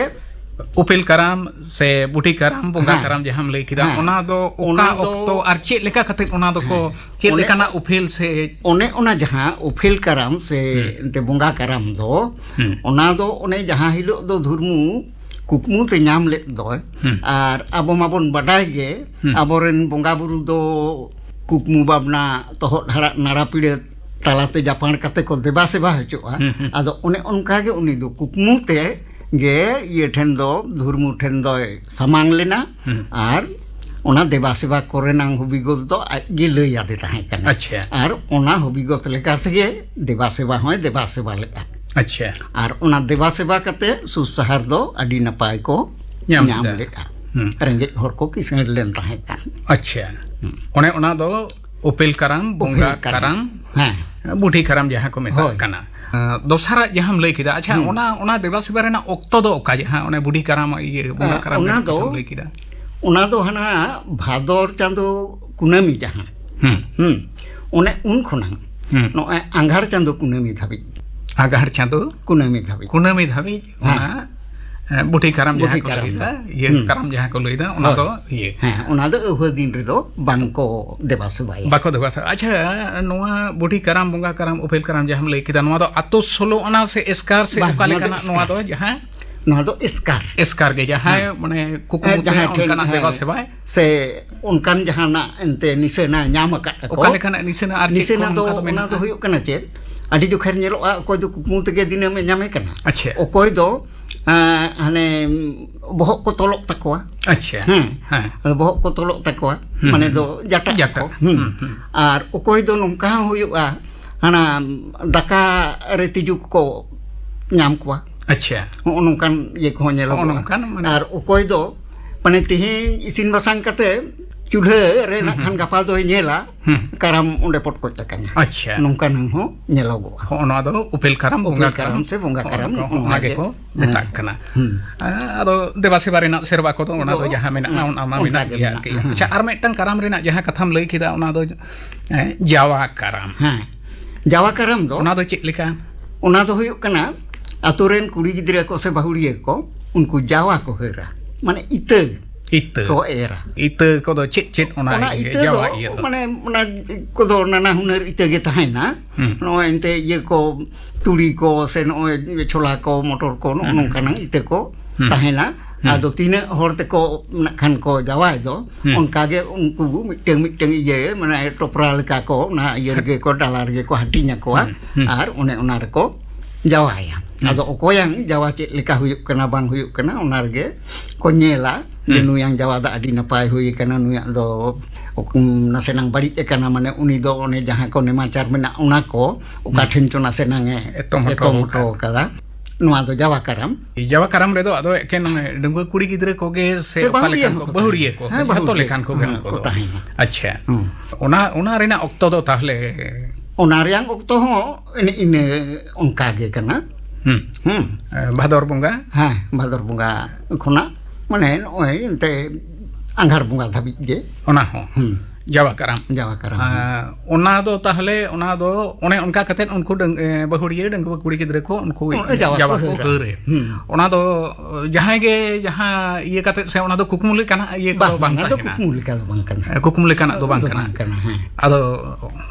ᱩᱯᱮᱞ ᱠᱟᱨᱟᱢ ᱥᱮ ᱵᱩᱰᱷᱤ ᱠᱟᱨᱟᱢ, ᱵᱚᱸᱜᱟ ᱦᱮᱸ᱾ ᱠᱟᱨᱟᱢ ᱡᱟᱦᱟᱸᱢ ᱞᱟᱹᱭ ᱠᱮᱫᱟ, ᱦᱮᱸ᱾ ᱚᱱᱟ ᱫᱚ ᱚᱠᱟ ᱚᱱᱟ ᱫᱚ ᱚᱠᱛᱚ ᱟᱨ ᱪᱮᱫ ᱞᱮᱠᱟ ᱠᱟᱛᱮ ᱚᱱᱟ ᱫᱚᱠᱚ, ᱦᱮᱸ᱾ ᱪᱮᱫ ᱚᱱᱮ ᱞᱮᱠᱟᱱᱟᱜ ᱩᱯᱮᱞ ᱥᱮ ᱚᱱᱮ ᱚᱱᱟ ᱡᱟᱦᱟᱸ ᱩᱯᱮᱞ ᱠᱟᱨᱟᱢ ᱥᱮ ᱦᱩᱸ᱾ ᱮᱱᱛᱮ ᱵᱚᱸᱜᱟ ᱠᱟᱨᱟᱢ ᱫᱚ, ᱦᱩᱸ᱾ ᱚᱱᱟ ᱫᱚ ᱚᱱᱮ ᱡᱟᱦᱟᱸ ᱦᱤᱞᱳᱜ ᱫᱚ ᱫᱷᱩᱨᱢᱩ ᱠᱩᱠᱢᱩ ᱛᱮ ᱧᱟᱢ ᱞᱮᱫ ᱫᱚᱭ, ᱦᱩᱸ᱾ ᱟᱨ ᱟᱵᱚ ᱢᱟᱵᱚᱱ ᱵᱟᱰᱟᱭ ᱜᱮ, ᱦᱩᱸ᱾ ᱟᱵᱚᱨᱮᱱ ᱵᱚᱸᱜᱟ ᱵᱩᱨᱩ ᱫᱚ ᱠᱩᱠᱢᱩ ᱵᱷᱟᱵᱽᱱᱟ ᱛᱚᱦᱚᱫ ᱦᱟᱲᱟᱜ ᱱᱟᱲᱟ ᱯᱤᱲᱟᱹ ᱛᱟᱞᱟᱛᱮ ᱡᱟᱯᱟᱬ ᱠᱟᱛᱮ ᱠᱚ ᱫᱮᱵᱟ ᱥᱮᱵᱟ ᱦᱚᱪᱚᱜᱼᱟ᱾ ᱦᱩᱸ, ᱦᱩᱸ᱾ ᱟᱫᱚ ᱚᱱᱮ ᱚᱱᱠᱟ ᱜᱮ ᱩᱱᱤ ᱫᱚ ᱠᱩᱠᱢᱩ ᱛᱮ ᱜᱮ ᱤᱭᱟᱹ ᱴᱷᱮᱱ ᱫᱚ, ᱫᱷᱩᱨᱢᱩ ᱴᱷᱮᱱ ᱫᱚᱭ ᱥᱟᱢᱟᱝ ᱞᱮᱱᱟ᱾ ᱦᱩᱸ᱾ ᱟᱨ ᱚᱱᱟ ᱫᱮᱵᱟ ᱥᱮᱵᱟ ᱠᱚᱨᱮᱱᱟᱝ ᱦᱚᱵᱤᱜᱚᱛ ᱫᱚ ᱟᱡ ᱜᱮ ᱞᱟᱹᱭ ᱟᱫᱮ ᱛᱟᱦᱮᱸ ᱠᱟᱱᱟ᱾ ᱟᱪᱪᱷᱟ᱾ ᱟᱨ ᱚᱱᱟ ᱦᱚᱵᱤᱜᱚᱛ ᱞᱮᱠᱟ ᱛᱮᱜᱮ ᱫᱮᱵᱟ ᱥᱮᱵᱟ ᱦᱚᱸᱭ ᱫᱮᱵᱟ ᱥᱮᱵᱟ ᱞᱮᱫᱼᱟ᱾ ᱟᱪᱪᱷᱟ᱾ ᱟᱨ ᱚᱱᱟ ᱫᱮᱵᱟ ᱥᱮᱵᱟ ᱠᱟᱛᱮ ᱥᱩᱥᱟᱦᱟᱨ ᱫᱚ ᱟᱹᱰᱤ ᱱᱟᱯᱟᱭ ᱠᱚ ᱧᱟᱢ ᱧᱟᱢ ᱞᱮᱫᱟ᱾ ᱞᱮᱫᱼᱟ᱾ ᱦᱩᱸ᱾ ᱨᱮᱸᱜᱮᱡ ᱦᱚᱲ ᱠᱚ ᱠᱤᱥᱟᱹᱬ ᱞᱮᱱ ᱛᱟᱦᱮᱸ ᱠᱟᱱ᱾ ᱟᱪᱪᱷᱟ᱾ ᱦᱩᱸ᱾ ᱚᱱᱮ ᱚᱱᱟ ᱫᱚ ᱩᱯᱮᱞ ᱠᱟᱨᱟᱢ, ᱵᱚᱸᱜᱟ ᱩᱯᱮᱞ ᱠᱟᱨᱟᱢ᱾ ᱠᱟᱨᱟᱢ᱾ ᱦᱮᱸ᱾ ᱵᱩᱰᱷᱤ ᱠᱟᱨᱟᱢ ᱡᱟᱦᱟᱸ ᱠᱚ ᱢᱮᱛᱟᱜ ᱦᱳᱭ᱾ ᱠᱟᱱᱟ᱾ ᱟᱸ, ᱫᱚᱥᱟᱨᱟᱜ ᱡᱟᱦᱟᱸᱢ ᱞᱟᱹᱭ ᱠᱮᱫᱟ, ᱟᱪᱪᱷᱟ, ᱦᱩᱸ᱾ ᱚᱱᱟ, ᱚᱱᱟ ᱫᱮᱵᱟ ᱥᱮᱵᱟ ᱨᱮᱱᱟᱜ ᱚᱠᱛᱚ ᱫᱚ ᱚᱠᱟ? ᱡᱟᱦᱟᱸ ᱚᱱᱮ ᱵᱩᱰᱷᱤ ᱠᱟᱨᱟᱢ, ᱤᱭᱟᱹ, ᱵᱚᱸᱜᱟ ᱟᱸ, ᱠᱟᱨᱟᱢ ᱚᱱᱟ ᱨᱮᱱᱟᱜ ᱫᱚ, ᱠᱟᱛᱷᱟᱢ ᱞᱟᱹᱭ ᱠᱮᱫᱟ᱾ ᱚᱱᱟ ᱫᱚ ᱦᱟᱱᱟ ᱵᱷᱟᱫᱚᱨ ᱪᱟᱸᱫᱚ ᱠᱩᱱᱟᱹᱢᱤ ᱡᱟᱦᱟᱸ᱾ ᱦᱩᱸ᱾ ᱦᱩᱸ᱾ ᱚᱱᱮ ᱩᱱ ᱠᱷᱚᱱᱟᱜ ᱦᱩᱸ᱾ ᱱᱚᱜᱼᱚᱭ ᱟᱸᱜᱷᱟᱲ ᱪᱟᱸᱫᱚ ᱠᱩᱱᱟᱹᱢᱤ ᱫᱷᱟᱹᱵᱤᱡ᱾ ᱟᱸᱜᱷᱟᱲ ᱪᱟᱸᱫᱚ? ᱠᱩᱱᱟᱹᱢᱤ ᱫᱷᱟᱹᱵᱤᱡ᱾ ᱠᱩᱱᱟᱹᱢᱤ ᱫᱷᱟᱹᱵᱤᱡ ᱦᱮᱸ᱾ ᱚᱱᱟ, ᱮ, ᱵᱩᱰᱷᱤ ᱠᱟᱨᱟᱢ ᱵᱩᱰᱷᱤ ᱡᱟᱦᱟᱸ ᱠᱚ ᱠᱟᱨᱟᱢ ᱞᱟᱹᱭ ᱫᱚ᱾ ᱮᱫᱟ, ᱤᱭᱟᱹ ᱦᱩᱸ᱾ ᱠᱟᱨᱟᱢ ᱡᱟᱦᱟᱸ ᱠᱚ ᱞᱟᱹᱭ ᱮᱫᱟ, ᱚᱱᱟ ᱦᱳᱭ᱾ ᱫᱚ ᱤᱭᱟᱹ᱾ ᱦᱮᱸ, ᱚᱱᱟ ᱫᱚ ᱟᱹᱣᱦᱟᱹ ᱫᱤᱱ ᱨᱮᱫᱚ ᱵᱟᱝ ᱠᱚ ᱫᱮᱵᱟ ᱥᱮᱵᱟᱭᱟ᱾ ᱵᱟᱠᱚ ᱫᱮᱵᱟ ᱥᱮᱵᱟ᱾ ᱟᱪᱪᱷᱟ, ᱱᱚᱣᱟ ᱵᱩᱰᱷᱤ ᱠᱟᱨᱟᱢ, ᱵᱚᱸᱜᱟ ᱠᱟᱨᱟᱢ, ᱩᱯᱮᱞ ᱠᱟᱨᱟᱢ ᱡᱟᱦᱟᱸᱢ ᱞᱟᱹᱭ ᱠᱮᱫᱟ, ᱱᱚᱣᱟ ᱫᱚ ᱟᱛᱳ ᱥᱳᱞᱳ ᱟᱱᱟ ᱥᱮ ᱮᱥᱠᱟᱨ ᱥᱮ ᱵᱟᱝ, ᱚᱠᱟ ᱱᱚᱣᱟ ᱫᱚ ᱞᱮᱠᱟᱱᱟᱜ ᱱᱚᱣᱟ ᱮᱥᱠᱟᱨ᱾ ᱫᱚ ᱡᱟᱦᱟᱸ? ᱱᱚᱣᱟ ᱫᱚ ᱮᱥᱠᱟᱨ᱾ ᱮᱥᱠᱟᱨ ᱜᱮ, ᱡᱟᱦᱟᱸᱭ ᱦᱮᱸ᱾ ᱢᱟᱱᱮ ᱠᱩᱠᱢᱩ ᱦᱮᱸ, ᱛᱮ ᱡᱟᱦᱟᱸᱭ ᱴᱷᱮᱱ, ᱚᱱᱠᱟᱱᱟᱜ ᱦᱮᱸ, ᱫᱮᱵᱟ ᱥᱮᱵᱟᱭ᱾ ᱥᱮ ᱚᱱᱠᱟᱱ ᱡᱟᱦᱟᱱᱟᱜ ᱮᱱᱛᱮ ᱱᱤᱥᱟᱹᱱᱟ ᱧᱟᱢ ᱟᱠᱟᱫ ᱟᱠᱚ᱾ ᱚᱠᱟ ᱞᱮᱠᱟᱱᱟᱜ ᱱᱤᱥᱟᱹᱱᱟ ᱟᱨ ᱪᱮᱫ ᱱᱤᱥᱟᱹᱱᱟ ᱠᱚ ᱫᱚ ᱚᱱᱠᱟ ᱫᱚ ᱚᱱᱟ ᱫᱚ ᱢᱮᱱᱟᱜᱼᱟ? ᱦᱩᱭᱩᱜ ᱠᱟᱱᱟ ᱪᱮᱫ? ᱟᱹᱰᱤ ᱡᱚᱠᱷᱮᱨ ᱧᱮᱞᱚᱜᱼᱟ, ᱚᱠᱚᱭ ᱫᱚ ᱠᱩᱠᱢᱩ ᱛᱮᱜᱮ ᱫᱤᱱᱟᱹᱢ ᱮ ᱧᱟᱢᱮ ᱠᱟᱱᱟ᱾ ᱟᱪᱪᱷᱟ᱾ ᱚᱠᱚᱭ ᱫᱚ, ᱟᱸ, ᱦᱟᱱᱮ, ᱵᱚᱦᱚᱜ ᱠᱚ ᱛᱚᱞᱚᱜ ᱛᱟᱠᱚᱣᱟ᱾ ᱟᱪᱪᱷᱟ᱾ ᱦᱮᱸ᱾ ᱦᱮᱸ᱾ ᱟᱫᱚ ᱵᱚᱦᱚᱜ ᱠᱚ ᱛᱚᱞᱚᱜ ᱛᱟᱠᱚᱣᱟ, ᱦᱩᱸ, ᱢᱟᱱᱮ ᱦᱩᱸ᱾ ᱫᱚ ᱡᱟᱴᱟᱜ ᱡᱟᱴᱟ᱾ ᱟᱠᱚ᱾ ᱦᱩᱸ᱾ ᱦᱩᱸ, ᱦᱩᱸ᱾ ᱟᱨ ᱚᱠᱚᱭ ᱫᱚ ᱱᱚᱝᱠᱟ ᱦᱚᱸ ᱦᱩᱭᱩᱜᱼᱟ, ᱦᱟᱱᱟ ᱫᱟᱠᱟ ᱨᱮ ᱛᱤᱡᱩ ᱠᱚᱠᱚ ᱧᱟᱢ ᱠᱚᱣᱟ᱾ ᱟᱪᱪᱷᱟ᱾ ᱦᱚᱸᱜᱼᱚ ᱱᱚᱝᱠᱟᱱ ᱤᱭᱟᱹ ᱠᱚᱦᱚᱸ ᱧᱮᱞᱚᱜᱚᱜᱼᱟ᱾ ᱦᱚᱸᱜᱼᱚ ᱱᱚᱝᱠᱟᱱ, ᱢᱟᱱᱮ ᱟᱨ ᱚᱠᱚᱭ ᱫᱚ, ᱢᱟᱱᱮ, ᱛᱮᱦᱮᱧ ᱤᱥᱤᱱ ᱵᱟᱥᱟᱝ ᱠᱟᱛᱮ ᱪᱩᱞᱦᱟᱹ ᱨᱮ ᱦᱩᱸ, ᱱᱟᱜ ᱠᱷᱟᱱ ᱦᱩᱸ᱾ ᱜᱟᱯᱟ ᱫᱚᱭ ᱧᱮᱞᱟ, ᱦᱩᱸ᱾ ᱠᱟᱨᱟᱢ ᱚᱸᱰᱮ ᱯᱚᱴᱠᱚᱡ ᱟᱠᱟᱱᱟ᱾ ᱟᱪᱪᱷᱟ᱾ ᱱᱚᱝᱠᱟᱱᱟᱜ ᱦᱚᱸ ᱧᱮᱞᱚᱜᱚᱜᱼᱟ᱾ ᱦᱚᱸᱜᱼᱚ ᱱᱚᱣᱟ ᱫᱚ ᱩᱯᱮᱞ ᱠᱟᱨᱟᱢ, ᱩᱯᱮᱞ ᱵᱚᱸᱜᱟ ᱠᱟᱨᱟᱢ ᱠᱟᱨᱟᱢ, ᱥᱮ ᱵᱚᱸᱜᱟ ᱦᱚᱸᱜᱼᱚ ᱠᱟᱨᱟᱢ, ᱱᱚᱝᱠᱟ, ᱱᱚᱜᱼᱚ ᱦᱚᱸᱜᱼᱚ ᱱᱟ ᱱᱟ ᱜᱮ ᱜᱮ᱾ ᱠᱚ ᱦᱮᱸ᱾ ᱢᱮᱛᱟᱜ ᱠᱟᱱᱟ᱾ ᱦᱩᱸ᱾ ᱟᱫᱚ ᱫᱮᱵᱟ ᱥᱮᱵᱟ ᱨᱮᱱᱟᱜ ᱥᱮᱨᱣᱟ ᱠᱚᱫᱚ ᱚᱱᱟ ᱫᱚ ᱫᱚ, ᱡᱟᱦᱟᱸ ᱢᱮᱱᱟᱜᱼᱟ, ᱦᱮᱸ, ᱚᱱᱟ ᱢᱟ ᱚᱱᱠᱟ ᱢᱮᱱᱟᱜ ᱜᱮ ᱜᱮᱭᱟ ᱢᱮᱱᱟᱜᱼᱟ᱾ ᱟᱨᱠᱤ᱾ ᱦᱮᱸ, ᱟᱪᱪᱷᱟ, ᱦᱮᱸ᱾ ᱟᱨ ᱢᱤᱫᱴᱟᱝ ᱠᱟᱨᱟᱢ ᱨᱮᱱᱟᱜ ᱡᱟᱦᱟᱸ ᱠᱟᱛᱷᱟᱢ ᱞᱟᱹᱭ ᱠᱮᱫᱟ, ᱚᱱᱟ ᱫᱚ, ᱮᱸ, ᱡᱟᱣᱟ ᱠᱟᱨᱟᱢ᱾ ᱦᱮᱸ᱾ ᱡᱟᱣᱟ ᱠᱟᱨᱟᱢ ᱫᱚ, ᱚᱱᱟ ᱫᱚ ᱪᱮᱫ ᱞᱮᱠᱟ? ᱚᱱᱟ ᱫᱚ ᱦᱩᱭᱩᱜ ᱠᱟᱱᱟ, ᱟᱛᱳ ᱨᱮᱱ ᱠᱩᱲᱤ ᱜᱤᱫᱽᱨᱟᱹ ᱠᱚ ᱥᱮ ᱵᱟᱹᱦᱩᱲᱤᱭᱟᱹ ᱠᱚ, ᱩᱱᱠᱩ ᱡᱟᱣᱟ ᱠᱚ ᱦᱟᱹᱨᱟ, ᱢᱟᱱᱮ ᱤᱛᱟᱹ ᱤᱛᱟᱹ᱾ ᱠᱚ ᱮᱨᱟ᱾ ᱤᱛᱟᱹ ᱠᱚᱫᱚ ᱪᱮᱫ ᱪᱮᱫ ᱚᱱᱟ ᱚᱱᱟ ᱤᱭᱟᱹ, ᱤᱛᱟᱹ ᱡᱟᱣᱟ ᱫᱚ, ᱤᱭᱟᱹ ᱫᱚ? ᱢᱟᱱᱮ, ᱚᱱᱟ ᱠᱚᱫᱚ ᱱᱟᱱᱟ ᱦᱩᱱᱟᱹᱨ ᱤᱛᱟᱹ ᱜᱮ ᱛᱟᱦᱮᱱᱟ᱾ ᱦᱩᱸ᱾ ᱱᱚᱜᱼᱚᱭ ᱮᱱᱛᱮ ᱤᱭᱟᱹ ᱠᱚ, ᱛᱩᱲᱤ ᱠᱚ ᱥᱮ ᱱᱚᱜᱼᱚᱭ ᱪᱷᱚᱞᱟ ᱠᱚ, ᱢᱚᱴᱚᱨ ᱠᱚ, ᱱᱚᱜᱼᱚ ᱦᱩᱸ, ᱦᱩᱸ, ᱱᱚᱝᱠᱟᱱᱟᱜ ᱦᱩᱸ᱾ ᱤᱛᱟᱹ ᱠᱚ ᱦᱩᱸ᱾ ᱛᱟᱦᱮᱱᱟ᱾ ᱦᱩᱸ᱾ ᱟᱫᱚ ᱛᱤᱱᱟᱹᱜ ᱦᱚᱲ ᱛᱮᱠᱚ ᱱᱟᱜ ᱠᱷᱟᱱ ᱠᱚ ᱡᱟᱶᱟᱭ ᱫᱚ, ᱦᱩᱸ᱾ ᱚᱱᱠᱟ ᱜᱮ ᱩᱱᱠᱩ ᱢᱤᱫᱴᱟᱝ ᱢᱤᱫᱴᱟᱝ ᱤᱭᱟᱹ, ᱢᱟᱱᱮ ᱴᱚᱯᱨᱟ ᱞᱮᱠᱟ ᱠᱚ, ᱚᱱᱟ ᱤᱭᱟᱹ ᱨᱮᱜᱮ ᱠᱚ, ᱰᱟᱞᱟ ᱨᱮᱜᱮ ᱠᱚ ᱦᱟᱹᱴᱤᱧ ᱟᱠᱚᱣᱟ᱾ ᱦᱩᱸ, ᱦᱩᱸ᱾ ᱟᱨ ᱚᱱᱮ ᱚᱱᱟ ᱨᱮᱠᱚ ᱡᱟᱶᱟᱭᱟ᱾ ᱟᱫᱚ ᱚᱠᱚᱭᱟᱝ ᱡᱟᱣᱟ ᱪᱮᱫ ᱞᱮᱠᱟ ᱦᱩᱭᱩᱜ ᱠᱟᱱᱟ, ᱵᱟᱝ ᱦᱩᱭᱩᱜ ᱠᱟᱱᱟ, ᱚᱱᱟ ᱨᱮᱜᱮ ᱠᱚ ᱧᱮᱞᱟ ᱡᱮ ᱦᱩᱸ᱾ ᱱᱩᱭᱟᱝ ᱡᱟᱣᱟ ᱫᱚ ᱟᱹᱰᱤ ᱱᱟᱯᱟᱭ ᱦᱩᱭ ᱟᱠᱟᱱᱟ, ᱱᱩᱭᱟᱜ ᱫᱚ ᱩᱠᱩᱢ ᱱᱟᱥᱮᱱᱟᱝ ᱵᱟᱹᱲᱤᱡ ᱟᱠᱟᱱᱟ, ᱢᱟᱱᱮ ᱩᱱᱤ ᱫᱚ ᱚᱱᱮ ᱡᱟᱦᱟᱸ ᱠᱚ ᱱᱮᱢᱟᱪᱟᱨ ᱢᱮᱱᱟᱜ ᱚᱱᱟ ᱠᱚ ᱚᱠᱟ ᱦᱩᱸ᱾ ᱴᱷᱮᱱ ᱪᱚ ᱱᱟᱥᱮᱱᱟᱝ ᱮ ᱮᱛᱚᱢ ᱦᱚᱴᱚ ᱮᱛᱚᱢ ᱟᱠᱟᱫ᱾ ᱦᱚᱴᱚ ᱟᱠᱟᱫᱟ᱾ ᱱᱚᱣᱟ ᱫᱚ ᱡᱟᱣᱟ ᱠᱟᱨᱟᱢ᱾ ᱡᱟᱣᱟ ᱠᱟᱨᱟᱢ ᱨᱮᱫᱚ ᱟᱫᱚ ᱮᱠᱮᱱ ᱰᱟᱺᱜᱩᱣᱟᱹ ᱠᱩᱲᱤ ᱜᱤᱫᱽᱨᱟᱹ ᱠᱚᱜᱮ ᱥᱮ ᱥᱮ ᱚᱠᱟ ᱵᱟᱹᱦᱩᱲᱤᱭᱟᱹ ᱞᱮᱠᱟᱱ ᱦᱚᱸᱠᱚ ᱠᱚ? ᱛᱟᱦᱮᱱᱟ᱾ ᱵᱟᱹᱦᱩᱲᱤᱭᱟᱹ ᱠᱚ᱾ ᱦᱮᱸ, ᱡᱷᱚᱛᱚ ᱵᱟᱹᱦᱩᱲᱤᱭᱟᱹ᱾ ᱞᱮᱠᱟᱱ ᱠᱚᱜᱮ ᱦᱮᱸ, ᱩᱱᱠᱩ ᱠᱚ ᱫᱚ᱾ ᱛᱟᱦᱮᱱᱟ᱾ ᱟᱪᱪᱷᱟ᱾ ᱦᱩᱸ᱾ ᱚᱱᱟ, ᱚᱱᱟ ᱨᱮᱱᱟᱜ ᱚᱠᱛᱚ ᱫᱚ ᱛᱟᱦᱞᱮ? ᱚᱱᱟ ᱨᱮᱭᱟᱝ ᱚᱠᱛᱚ ᱦᱚᱸ ᱤᱱᱟᱹ, ᱤᱱᱟᱹ ᱚᱱᱠᱟ ᱜᱮ ᱠᱟᱱᱟ᱾ ᱦᱩᱸ᱾ ᱦᱩᱸ᱾ ᱮ, ᱵᱷᱟᱫᱚᱨ ᱵᱚᱸᱜᱟ? ᱦᱮᱸ, ᱵᱷᱟᱫᱚᱨ ᱵᱚᱸᱜᱟ ᱠᱷᱚᱱᱟᱜ, ᱢᱟᱱᱮ, ᱱᱚᱜᱼᱚᱭ ᱮᱱᱛᱮ ᱟᱸᱜᱷᱟᱲ ᱵᱚᱸᱜᱟ ᱫᱷᱟᱹᱵᱤᱡ ᱜᱮ᱾ ᱚᱱᱟ ᱦᱚᱸ? ᱦᱩᱸ᱾ ᱡᱟᱣᱟ ᱠᱟᱨᱟᱢ? ᱡᱟᱣᱟ ᱠᱟᱨᱟᱢ᱾ ᱟ, ᱚᱱᱟ ᱫᱚ ᱛᱟᱦᱞᱮ, ᱚᱱᱟ ᱫᱚ ᱚᱱᱮ ᱚᱱᱠᱟ ᱠᱟᱛᱮᱫ ᱩᱱᱠᱩ ᱰᱟᱹᱝ-, ᱮ, ᱵᱟᱹᱦᱩᱲᱤᱭᱟᱹ ᱰᱟᱺᱜᱩᱣᱟᱹ ᱠᱩᱲᱤ ᱜᱤᱫᱽᱨᱟᱹ ᱠᱚ ᱩᱱᱠᱩ ᱚᱱᱮ ᱡᱟᱣᱟ ᱡᱟᱣᱟ ᱠᱚ ᱠᱚ ᱦᱟᱹᱨᱟ᱾ ᱦᱟᱹᱨᱮ᱾ ᱦᱩᱸ᱾ ᱚᱱᱟ ᱫᱚ ᱡᱟᱦᱟᱸᱭ ᱜᱮ ᱡᱟᱦᱟᱸ ᱤᱭᱟᱹ ᱠᱟᱛᱮᱫ ᱥᱮ ᱚᱱᱟ ᱫᱚ ᱠᱩᱠᱢᱩ ᱞᱮᱠᱟᱱᱟᱜ ᱤᱭᱟᱹ ᱠᱚᱫᱚ ᱵᱟᱝ, ᱵᱟᱝ ᱚᱱᱟ ᱫᱚ ᱛᱟᱦᱮᱱᱟ᱾ ᱠᱩᱠᱢᱩ ᱞᱮᱠᱟ ᱫᱚ ᱵᱟᱝ ᱠᱟᱱᱟ᱾ ᱮ, ᱠᱩᱠᱢᱩ ᱞᱮᱠᱟᱱᱟᱜ ᱫᱚ ᱵᱟᱝ ᱫᱚ ᱠᱟᱱᱟ᱾ ᱵᱟᱝ ᱠᱟᱱᱟ, ᱦᱮᱸ᱾ ᱟᱫᱚ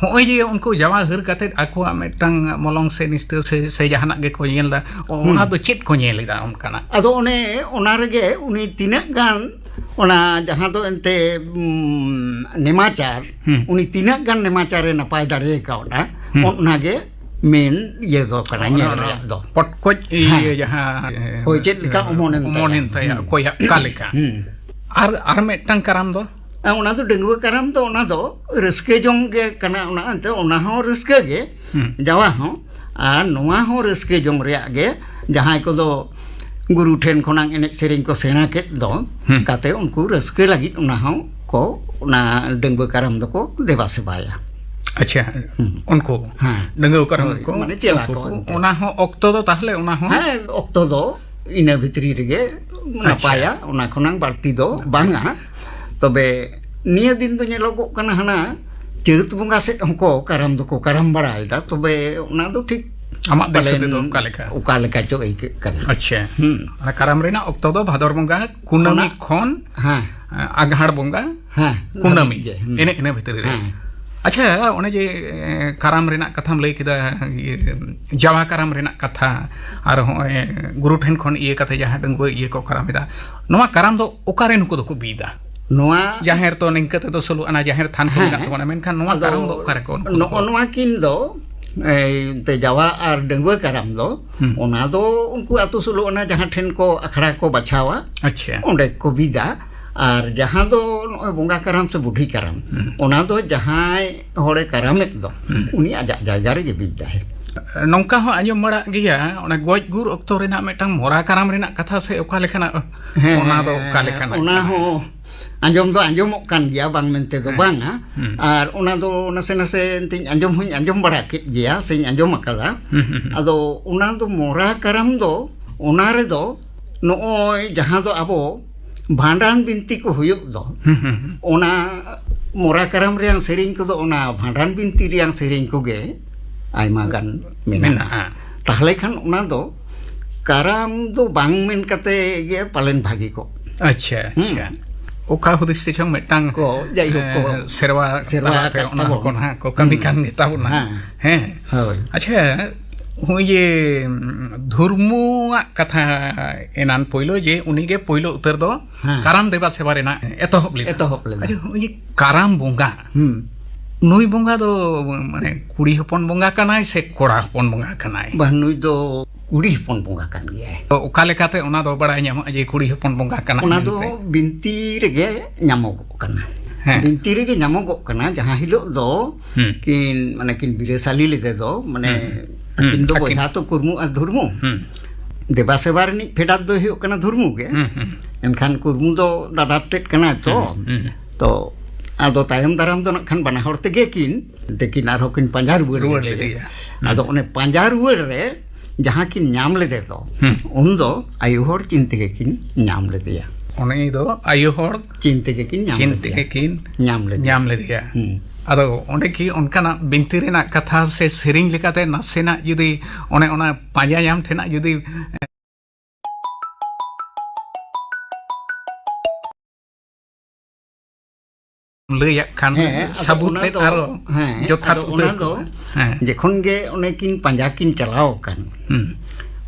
ᱦᱚᱸᱜᱼᱚᱭ ᱡᱮ ᱩᱱᱠᱩ ᱡᱟᱣᱟ ᱦᱟᱹᱨ ᱠᱟᱛᱮᱫ ᱟᱠᱚᱣᱟᱜ ᱢᱤᱫᱴᱟᱝ ᱢᱚᱞᱚᱝ ᱥᱮ ᱱᱤᱥᱴᱟᱹ ᱥᱮ, ᱥᱮ ᱡᱟᱦᱟᱱᱟᱜ ᱜᱮᱠᱚ ᱧᱮᱞ ᱮᱫᱟ, ᱚ-, ᱦᱩᱸ᱾ ᱚᱱᱟ ᱫᱚ ᱪᱮᱫ ᱠᱚ ᱧᱮᱞ ᱮᱫᱟ ᱚᱱᱠᱟᱱᱟᱜ? ᱟᱫᱚ ᱚᱱᱮ ᱚᱱᱟ ᱨᱮᱜᱮ ᱩᱱᱤ ᱛᱤᱱᱟᱹᱜ ᱜᱟᱱ ᱚᱱᱟ ᱡᱟᱦᱟᱸ ᱫᱚ ᱮᱱᱛᱮ, ᱩᱢ, ᱱᱮᱢᱟᱪᱟᱨ, ᱦᱩᱸ᱾ ᱩᱱᱤ ᱛᱤᱱᱟᱹᱜ ᱜᱟᱱ ᱱᱮᱢᱟᱪᱟᱨᱮ ᱱᱟᱯᱟᱭ ᱫᱟᱲᱮ ᱠᱟᱣᱫᱟ, ᱦᱩᱸ᱾ ᱚᱱᱟᱜᱮ ᱢᱮᱱ ᱤᱭᱟᱹ ᱫᱚ ᱠᱟᱱᱟ, ᱚᱱᱟ, ᱧᱮᱞ ᱚᱱᱟ ᱨᱮᱭᱟᱜ ᱫᱚ᱾ ᱯᱚᱴᱠᱚᱡ ᱤᱭᱟᱹ ᱦᱮᱸ᱾ ᱡᱟᱦᱟᱸ, ᱦᱳᱭ, ᱪᱮᱫ ᱞᱮᱠᱟ ᱚᱢᱚᱱ ᱮᱱ ᱚᱢᱚᱱ ᱛᱟᱭᱟ᱾ ᱮᱱ ᱛᱟᱭᱟ, ᱦᱩᱸ᱾ ᱚᱠᱚᱭᱟᱜ ᱚᱠᱟ ᱞᱮᱠᱟ᱾ ᱦᱩᱸ᱾ ᱟᱨ, ᱟᱨ ᱢᱤᱫᱴᱟᱝ ᱠᱟᱨᱟᱢ ᱫᱚ? ᱟ, ᱚᱱᱟ ᱫᱚ ᱰᱟᱺᱜᱩᱣᱟᱹ ᱠᱟᱨᱟᱢ ᱫᱚ, ᱚᱱᱟ ᱫᱚ ᱨᱟᱹᱥᱠᱟᱹ ᱡᱚᱝ ᱜᱮ ᱠᱟᱱᱟ, ᱚᱱᱟ ᱮᱱᱛᱮ ᱚᱱᱟ ᱦᱚᱸ ᱨᱟᱹᱥᱠᱟᱹ ᱜᱮ, ᱦᱩᱸ᱾ ᱡᱟᱣᱟ ᱦᱚᱸ᱾ ᱟᱨ ᱱᱚᱣᱟ ᱦᱚᱸ ᱨᱟᱹᱥᱠᱟᱹ ᱡᱚᱝ ᱨᱮᱭᱟᱜ ᱜᱮ, ᱡᱟᱦᱟᱸᱭ ᱠᱚᱫᱚ ᱜᱩᱨᱩ ᱴᱷᱮᱱ ᱠᱷᱚᱱᱟᱝ ᱮᱱᱮᱡ ᱥᱮᱨᱮᱧ ᱠᱚ ᱥᱮᱬᱟ ᱠᱮᱫ ᱫᱚ, ᱦᱩᱸ᱾ ᱠᱟᱛᱮ ᱩᱱᱠᱩ ᱨᱟᱹᱥᱠᱟᱹ ᱞᱟᱹᱜᱤᱫ ᱚᱱᱟ ᱦᱚᱸ ᱠᱚ, ᱚᱱᱟ ᱰᱟᱺᱜᱩᱣᱟᱹ ᱠᱟᱨᱟᱢ ᱫᱚᱠᱚ ᱫᱮᱵᱟ ᱥᱮᱵᱟᱭᱟ᱾ ᱟᱪᱪᱷᱟ, ᱦᱩᱸ᱾ ᱩᱱᱠᱩ ᱦᱮᱸ᱾ ᱰᱟᱺᱜᱩᱣᱟᱹ ᱠᱟᱨᱟᱢ ᱦᱳᱭ, ᱠᱚ, ᱢᱟᱱᱮ ᱪᱮᱞᱟ ᱩᱱᱠᱩ ᱠᱚ ᱠᱚ, ᱮᱱᱛᱮ᱾ ᱚᱱᱟ ᱦᱚᱸ ᱚᱠᱛᱚ ᱫᱚ ᱛᱟᱦᱞᱮ ᱚᱱᱟ ᱦᱚᱸ? ᱦᱮᱸ, ᱚᱠᱛᱚ ᱫᱚ ᱤᱱᱟᱹ ᱵᱷᱤᱛᱨᱤ ᱨᱮᱜᱮ ᱟᱪᱪᱷᱟ᱾ ᱱᱟᱯᱟᱭᱟ, ᱚᱱᱟ ᱠᱷᱚᱱᱟᱝ ᱵᱟᱹᱲᱛᱤ ᱫᱚ ᱵᱟᱝᱟ᱾ ᱛᱚᱵᱮ ᱱᱤᱭᱟᱹ ᱫᱤᱱ ᱫᱚ ᱧᱮᱞᱚᱜᱚᱜ ᱠᱟᱱᱟ, ᱦᱟᱱᱟ ᱪᱟᱹᱛ ᱵᱚᱸᱜᱟ ᱥᱮᱫ ᱦᱚᱸᱠᱚ ᱠᱟᱨᱟᱢ ᱫᱚᱠᱚ ᱠᱟᱨᱟᱢ ᱵᱟᱲᱟᱭᱮᱫᱟ᱾ ᱛᱚᱵᱮ ᱚᱱᱟ ᱫᱚ ᱴᱷᱤᱠ ᱟᱢᱟᱜ ᱫᱤᱥᱟᱹ ᱯᱟᱞᱮᱱ ᱛᱮᱫᱚ ᱚᱠᱟ ᱞᱮᱠᱟ? ᱚᱠᱟ ᱞᱮᱠᱟ ᱪᱚ ᱟᱹᱭᱠᱟᱹᱜ ᱠᱟᱱᱟ᱾ ᱟᱪᱪᱷᱟ᱾ ᱦᱩᱸ᱾ ᱚᱱᱟ ᱠᱟᱨᱟᱢ ᱨᱮᱱᱟᱜ ᱚᱠᱛᱚ ᱫᱚ ᱵᱷᱟᱫᱚᱨ ᱵᱚᱸᱜᱟ ᱠᱩᱱᱟᱹᱢᱤ ᱚᱱᱟ ᱠᱷᱚᱱ, ᱦᱮᱸ᱾ ᱮ, ᱟᱜᱷᱟᱲ ᱵᱚᱸᱜᱟ ᱦᱮᱸ, ᱠᱩᱱᱟᱹᱢᱤ᱾ ᱫᱷᱟᱹᱵᱤᱡ ᱜᱮ᱾ ᱦᱩᱸ᱾ ᱮᱱᱮ ᱤᱱᱟᱹ ᱵᱷᱤᱛᱨᱤ ᱨᱮ᱾ ᱦᱮᱸ᱾ ᱟᱪᱪᱷᱟ, ᱚᱱᱮ ᱡᱮ, ᱮ, ᱠᱟᱨᱟᱢ ᱨᱮᱱᱟᱜ ᱠᱟᱛᱷᱟᱢ ᱞᱟᱹᱭ ᱠᱮᱫᱟ, ᱤᱭᱟᱹ, ᱡᱟᱣᱟ ᱠᱟᱨᱟᱢ ᱨᱮᱱᱟᱜ ᱠᱟᱛᱷᱟ, ᱟᱨ ᱦᱚᱸᱜᱼᱚᱭ ᱜᱩᱨᱩ ᱴᱷᱮᱱ ᱠᱷᱚᱱ ᱤᱭᱟᱹ ᱠᱟᱛᱮ ᱡᱟᱦᱟᱸ ᱰᱟᱺᱜᱩᱣᱟᱹ ᱤᱭᱟᱹ ᱠᱚ ᱠᱟᱨᱟᱢ ᱮᱫᱟ, ᱱᱚᱣᱟ ᱠᱟᱨᱟᱢ ᱫᱚ ᱚᱠᱟᱨᱮ ᱱᱩᱠᱩ ᱫᱚᱠᱚ ᱵᱤᱫᱟ? ᱱᱚᱣᱟ ᱡᱟᱦᱮᱨ ᱛᱚ ᱱᱤᱝᱠᱟᱹ ᱛᱮᱫᱚ ᱥᱳᱞᱳ ᱟᱱᱟ ᱡᱟᱦᱮᱨ ᱛᱷᱟᱱ ᱠᱚ ᱦᱮᱸ᱾ ᱢᱮᱱᱟᱜ ᱛᱟᱵᱚᱱᱟ, ᱢᱮᱱᱠᱷᱟᱱ ᱱᱚᱣᱟ ᱟᱫᱚ ᱠᱟᱨᱟᱢ ᱫᱚ ᱚᱠᱟᱨᱮ ᱠᱚ, ᱱᱩᱠᱩ ᱱᱚᱜᱼᱚ ᱫᱚᱠᱚ ᱱᱚᱣᱟ ᱠᱤᱱ ᱫᱚ ᱮᱭ ᱮᱱᱛᱮ ᱡᱟᱣᱟ ᱟᱨ ᱰᱟᱺᱜᱩᱣᱟᱹ ᱠᱟᱨᱟᱢ ᱫᱚ, ᱦᱩᱸ᱾ ᱚᱱᱟ ᱫᱚ ᱩᱱᱠᱩ ᱟᱹᱛᱩ ᱥᱳᱞᱳ ᱟᱱᱟ ᱡᱟᱦᱟᱸ ᱴᱷᱮᱱ ᱠᱚ ᱟᱠᱷᱲᱟ ᱠᱚ ᱵᱟᱪᱷᱟᱣᱟ, ᱟᱪᱪᱷᱟ᱾ ᱚᱸᱰᱮ ᱠᱚ ᱵᱤᱫᱟ᱾ ᱟᱨ ᱡᱟᱦᱟᱸ ᱫᱚ ᱱᱚᱜᱼᱚᱭ ᱵᱚᱸᱜᱟ ᱠᱟᱨᱟᱢ ᱥᱮ ᱵᱩᱰᱷᱤ ᱠᱟᱨᱟᱢ, ᱦᱩᱸ᱾ ᱚᱱᱟ ᱫᱚ ᱡᱟᱦᱟᱸᱭ ᱦᱚᱲᱮ ᱠᱟᱨᱟᱢᱮᱫ ᱫᱚ, ᱦᱩᱸ᱾ ᱩᱱᱤ ᱟᱡᱟᱜ ᱡᱟᱭᱜᱟ ᱨᱮᱜᱮ ᱵᱤᱫᱟᱭ᱾ ᱱᱚᱝᱠᱟ ᱦᱚᱸ ᱟᱸᱡᱚᱢ ᱵᱟᱲᱟᱜ ᱜᱮᱭᱟ, ᱚᱱᱟ ᱜᱚᱡ ᱜᱩᱨ ᱚᱠᱛᱚ ᱨᱮᱱᱟᱜ ᱢᱤᱫᱴᱟᱝ ᱢᱚᱨᱟ ᱠᱟᱨᱟᱢ ᱨᱮᱱᱟᱜ ᱠᱟᱛᱷᱟ ᱥᱮ ᱚᱠᱟ ᱞᱮᱠᱟᱱᱟᱜ? ᱦᱮᱸ, ᱚᱱᱟ ᱫᱚ ᱦᱮᱸ, ᱚᱠᱟ ᱦᱮᱸ, ᱞᱮᱠᱟᱱᱟᱜ ᱚᱱᱟ ᱠᱟᱱᱟ? ᱦᱚᱸ ᱟᱸᱡᱚᱢ ᱫᱚ ᱟᱸᱡᱚᱢᱚᱜ ᱠᱟᱱ ᱜᱮᱭᱟ, ᱵᱟᱝ ᱢᱮᱱᱛᱮ ᱫᱚ ᱦᱮᱸ᱾ ᱵᱟᱝᱟ᱾ ᱦᱩᱸ᱾ ᱟᱨ ᱚᱱᱟ ᱫᱚ ᱱᱟᱥᱮ ᱱᱟᱥᱮ ᱮᱱᱛᱮᱧ ᱟᱸᱡᱚᱢ ᱦᱚᱧ ᱟᱸᱡᱚᱢ ᱵᱟᱲᱟ ᱠᱮᱫ ᱜᱮᱭᱟ, ᱥᱮᱧ ᱟᱸᱡᱚᱢ ᱟᱠᱟᱫᱟ᱾ ᱦᱩᱸ, ᱦᱩᱸ, ᱦᱩᱸ᱾ ᱟᱫᱚ ᱚᱱᱟ ᱫᱚ ᱢᱚᱨᱟ ᱠᱟᱨᱟᱢ ᱫᱚ, ᱚᱱᱟ ᱨᱮᱫᱚ ᱱᱚᱜᱼᱚᱭ ᱡᱟᱦᱟᱸ ᱫᱚ ᱟᱵᱚ ᱵᱷᱟᱸᱰᱟᱱ ᱵᱤᱱᱛᱤ ᱠᱚ ᱦᱩᱭᱩᱜ ᱫᱚ, ᱦᱩᱸ, ᱦᱩᱸ, ᱦᱩᱸ᱾ ᱚᱱᱟ ᱢᱚᱨᱟ ᱠᱟᱨᱟᱢ ᱨᱮᱭᱟᱝ ᱥᱮᱨᱮᱧ ᱠᱚᱫᱚ ᱚᱱᱟ ᱵᱷᱟᱸᱰᱟᱱ ᱵᱤᱱᱛᱤ ᱨᱮᱭᱟᱝ ᱥᱮᱨᱮᱧ ᱠᱚᱜᱮ ᱟᱭᱢᱟ ᱜᱟᱱ ᱢᱮᱱᱟᱜᱼᱟ᱾ ᱢᱮᱱᱟᱜᱼᱟ᱾ ᱛᱟᱦᱞᱮ ᱠᱷᱟᱱ ᱚᱱᱟ ᱫᱚ ᱠᱟᱨᱟᱢ ᱫᱚ ᱵᱟᱝ ᱢᱮᱱ ᱠᱟᱛᱮ ᱜᱮ ᱯᱟᱞᱮᱱ ᱵᱷᱟᱹᱜᱤ ᱠᱚᱜ᱾ ᱟᱪᱪᱷᱟ, ᱦᱩᱸ᱾ ᱟᱪᱪᱷᱟ᱾ ᱚᱠᱟ ᱦᱩᱫᱤᱥ ᱛᱮ ᱪᱚᱝ ᱢᱤᱫᱴᱟᱝ, ᱠᱚ, ᱡᱟᱭᱦᱳᱠ ᱠᱚ, ᱮ, ᱥᱮᱨᱣᱟ ᱥᱮᱨᱣᱟ ᱛᱟᱞᱟᱛᱮ ᱟᱠᱟᱫ ᱚᱱᱟ ᱛᱟᱵᱚᱱ᱾ ᱦᱚᱸᱠᱚ ᱱᱟᱦᱟᱜ ᱠᱚ ᱠᱟᱹᱢᱤ ᱦᱩᱸ᱾ ᱠᱟᱱ ᱜᱮᱛᱟ ᱵᱚᱱᱟ᱾ ᱦᱮᱸ᱾ ᱦᱮᱸ᱾ ᱦᱳᱭ᱾ ᱟᱪᱪᱷᱟ, ᱦᱚᱸᱜᱼᱚᱭ ᱡᱮ, ᱩᱢ, ᱫᱷᱚᱨᱢᱩᱣᱟᱜ ᱠᱟᱛᱷᱟ ᱮᱱᱟᱱ ᱯᱳᱭᱞᱳ ᱡᱮ ᱩᱱᱤᱜᱮ ᱯᱳᱭᱞᱳ ᱩᱛᱟᱹᱨ ᱫᱚ ᱦᱮᱸ᱾ ᱠᱟᱨᱟᱢ ᱫᱮᱵᱟ ᱥᱮᱵᱟ ᱨᱮᱱᱟᱜ ᱮᱛᱚᱦᱚᱵ ᱞᱮᱫᱟ᱾ ᱮᱛᱚᱦᱚᱵ ᱞᱮᱫᱟ᱾ ᱟᱪᱪᱷᱟ, ᱦᱚᱸᱜᱼᱚᱭ ᱡᱮ ᱠᱟᱨᱟᱢ ᱵᱚᱸᱜᱟ, ᱦᱩᱸ᱾ ᱱᱩᱭ ᱵᱚᱸᱜᱟ ᱫᱚ ᱢᱟᱱᱮ ᱠᱩᱲᱤ ᱦᱚᱯᱚᱱ ᱵᱚᱸᱜᱟ ᱠᱟᱱᱟᱭ ᱥᱮ ᱠᱚᱲᱟ ᱦᱚᱯᱚᱱ ᱵᱚᱸᱜᱟ ᱠᱟᱱᱟᱭ? ᱵᱟᱝ, ᱱᱩᱭ ᱫᱚ ᱠᱩᱲᱤ ᱦᱚᱯᱚᱱ ᱵᱚᱸᱜᱟ ᱠᱟᱱ ᱜᱮᱭᱟᱭ᱾ ᱛᱚ ᱚᱠᱟ ᱞᱮᱠᱟᱛᱮ ᱚᱱᱟ ᱫᱚ ᱵᱟᱲᱟᱭ ᱧᱟᱢᱚᱜᱼᱟ ᱡᱮ ᱠᱩᱲᱤ ᱦᱚᱯᱚᱱ ᱵᱚᱸᱜᱟ ᱠᱟᱱᱟ ᱚᱱᱟ ᱫᱚ ᱢᱮᱱᱛᱮ? ᱵᱤᱱᱛᱤ ᱨᱮᱜᱮ ᱧᱟᱢᱚᱜᱚᱜ ᱠᱟᱱᱟ᱾ ᱦᱮᱸ᱾ ᱵᱤᱱᱛᱤ ᱨᱮᱜᱮ ᱧᱟᱢᱚᱜᱚᱜ ᱠᱟᱱᱟ, ᱡᱟᱦᱟᱸ ᱦᱤᱞᱳᱜ ᱫᱚ ᱦᱩᱸ᱾ ᱠᱤᱱ, ᱢᱟᱱᱮ ᱠᱤᱱ ᱵᱤᱨᱟᱹᱥᱟᱞᱤ ᱞᱮᱫᱮ ᱫᱚ, ᱢᱟᱱᱮ ᱦᱩᱸ᱾ ᱟᱹᱠᱤᱱ ᱦᱩᱸ, ᱫᱚ ᱟᱹᱠᱤᱱ᱾ ᱵᱚᱭᱦᱟ ᱛᱚ ᱠᱩᱨᱢᱩ ᱟᱨ ᱫᱷᱩᱨᱢᱩ᱾ ᱦᱩᱸ᱾ ᱫᱮᱵᱟ ᱥᱮᱵᱟ ᱨᱤᱱᱤᱡ ᱯᱷᱮᱰᱟᱛ ᱫᱚᱭ ᱦᱩᱭᱩᱜ ᱠᱟᱱᱟ ᱫᱷᱩᱨᱢᱩ ᱜᱮ᱾ ᱦᱩᱸ, ᱦᱩᱸ᱾ ᱮᱱᱠᱷᱟᱱ ᱠᱩᱨᱢᱩ ᱫᱚ ᱫᱟᱫᱟ ᱛᱮᱫ ᱠᱟᱱᱟᱭ ᱛᱚ᱾ ᱦᱩᱸ, ᱦᱩᱸ᱾ ᱛᱚ ᱟᱫᱚ ᱛᱟᱭᱚᱢ ᱫᱟᱨᱟᱢ ᱫᱚ ᱱᱟᱜ ᱠᱷᱟᱱ ᱵᱟᱱᱟ ᱦᱚᱲ ᱛᱮᱜᱮ ᱠᱤᱱ, ᱛᱮᱠᱤᱱ ᱟᱨᱦᱚᱸ ᱠᱤᱱ ᱯᱟᱸᱡᱟ ᱨᱩᱣᱟᱹᱲ ᱨᱩᱣᱟᱹᱲ ᱞᱮᱫᱮᱭᱟ᱾ ᱞᱮᱫᱮᱭᱟ᱾ ᱦᱩᱸ᱾ ᱟᱫᱚ ᱚᱱᱮ ᱯᱟᱸᱡᱟ ᱨᱩᱣᱟᱹᱲ ᱨᱮ ᱡᱟᱦᱟᱸ ᱠᱤᱱ ᱧᱟᱢ ᱞᱮᱫᱮ ᱫᱚ, ᱦᱩᱸ᱾ ᱩᱱᱫᱚ ᱟᱭᱳ ᱦᱚᱲ ᱪᱤᱱ ᱛᱮᱜᱮ ᱠᱤᱱ ᱧᱟᱢ ᱞᱮᱫᱮᱭᱟ᱾ ᱩᱱᱤ ᱫᱚ ᱟᱭᱳ ᱦᱚᱲ ᱪᱤᱱ ᱛᱮᱜᱮ ᱠᱤᱱ ᱧᱟᱢ ᱪᱤᱱ ᱞᱮᱫᱮᱭᱟ᱾ ᱛᱮᱜᱮ ᱠᱤᱱ ᱧᱟᱢ ᱞᱮᱫᱮᱭᱟ᱾ ᱧᱟᱢ ᱞᱮᱫᱮᱭᱟ᱾ ᱦᱩᱸ᱾ ᱟᱫᱚ ᱚᱸᱰᱮ ᱠᱤ ᱚᱱᱠᱟᱱᱟᱜ ᱵᱤᱱᱛᱤ ᱨᱮᱱᱟᱜ ᱠᱟᱛᱷᱟ ᱥᱮ ᱥᱮᱨᱮᱧ ᱞᱮᱠᱟᱛᱮ ᱱᱟᱥᱮᱱᱟᱜ ᱡᱩᱫᱤ ᱚᱱᱮ ᱚᱱᱟ ᱯᱟᱸᱡᱟ ᱧᱟᱢ ᱴᱷᱮᱱᱟᱜ ᱡᱩᱫᱤ ᱞᱟᱹᱭᱟᱜ ᱠᱷᱟᱱ ᱦᱮᱸ, ᱟᱫᱚ ᱥᱟᱹᱵᱩᱛ ᱚᱱᱟ ᱛᱮᱫ ᱫᱚ, ᱟᱨᱚ ᱦᱮᱸ, ᱡᱚᱛᱷᱟᱛ ᱟᱫᱚ ᱩᱛᱟᱹᱨ ᱚᱱᱟ ᱫᱚ ᱠᱚᱜᱼᱟ᱾ ᱦᱮᱸ᱾ ᱡᱚᱠᱷᱚᱱ ᱜᱮ ᱚᱱᱮ ᱠᱤᱱ ᱯᱟᱸᱡᱟ ᱠᱤᱱ ᱪᱟᱞᱟᱣ ᱟᱠᱟᱱ, ᱦᱩᱸ᱾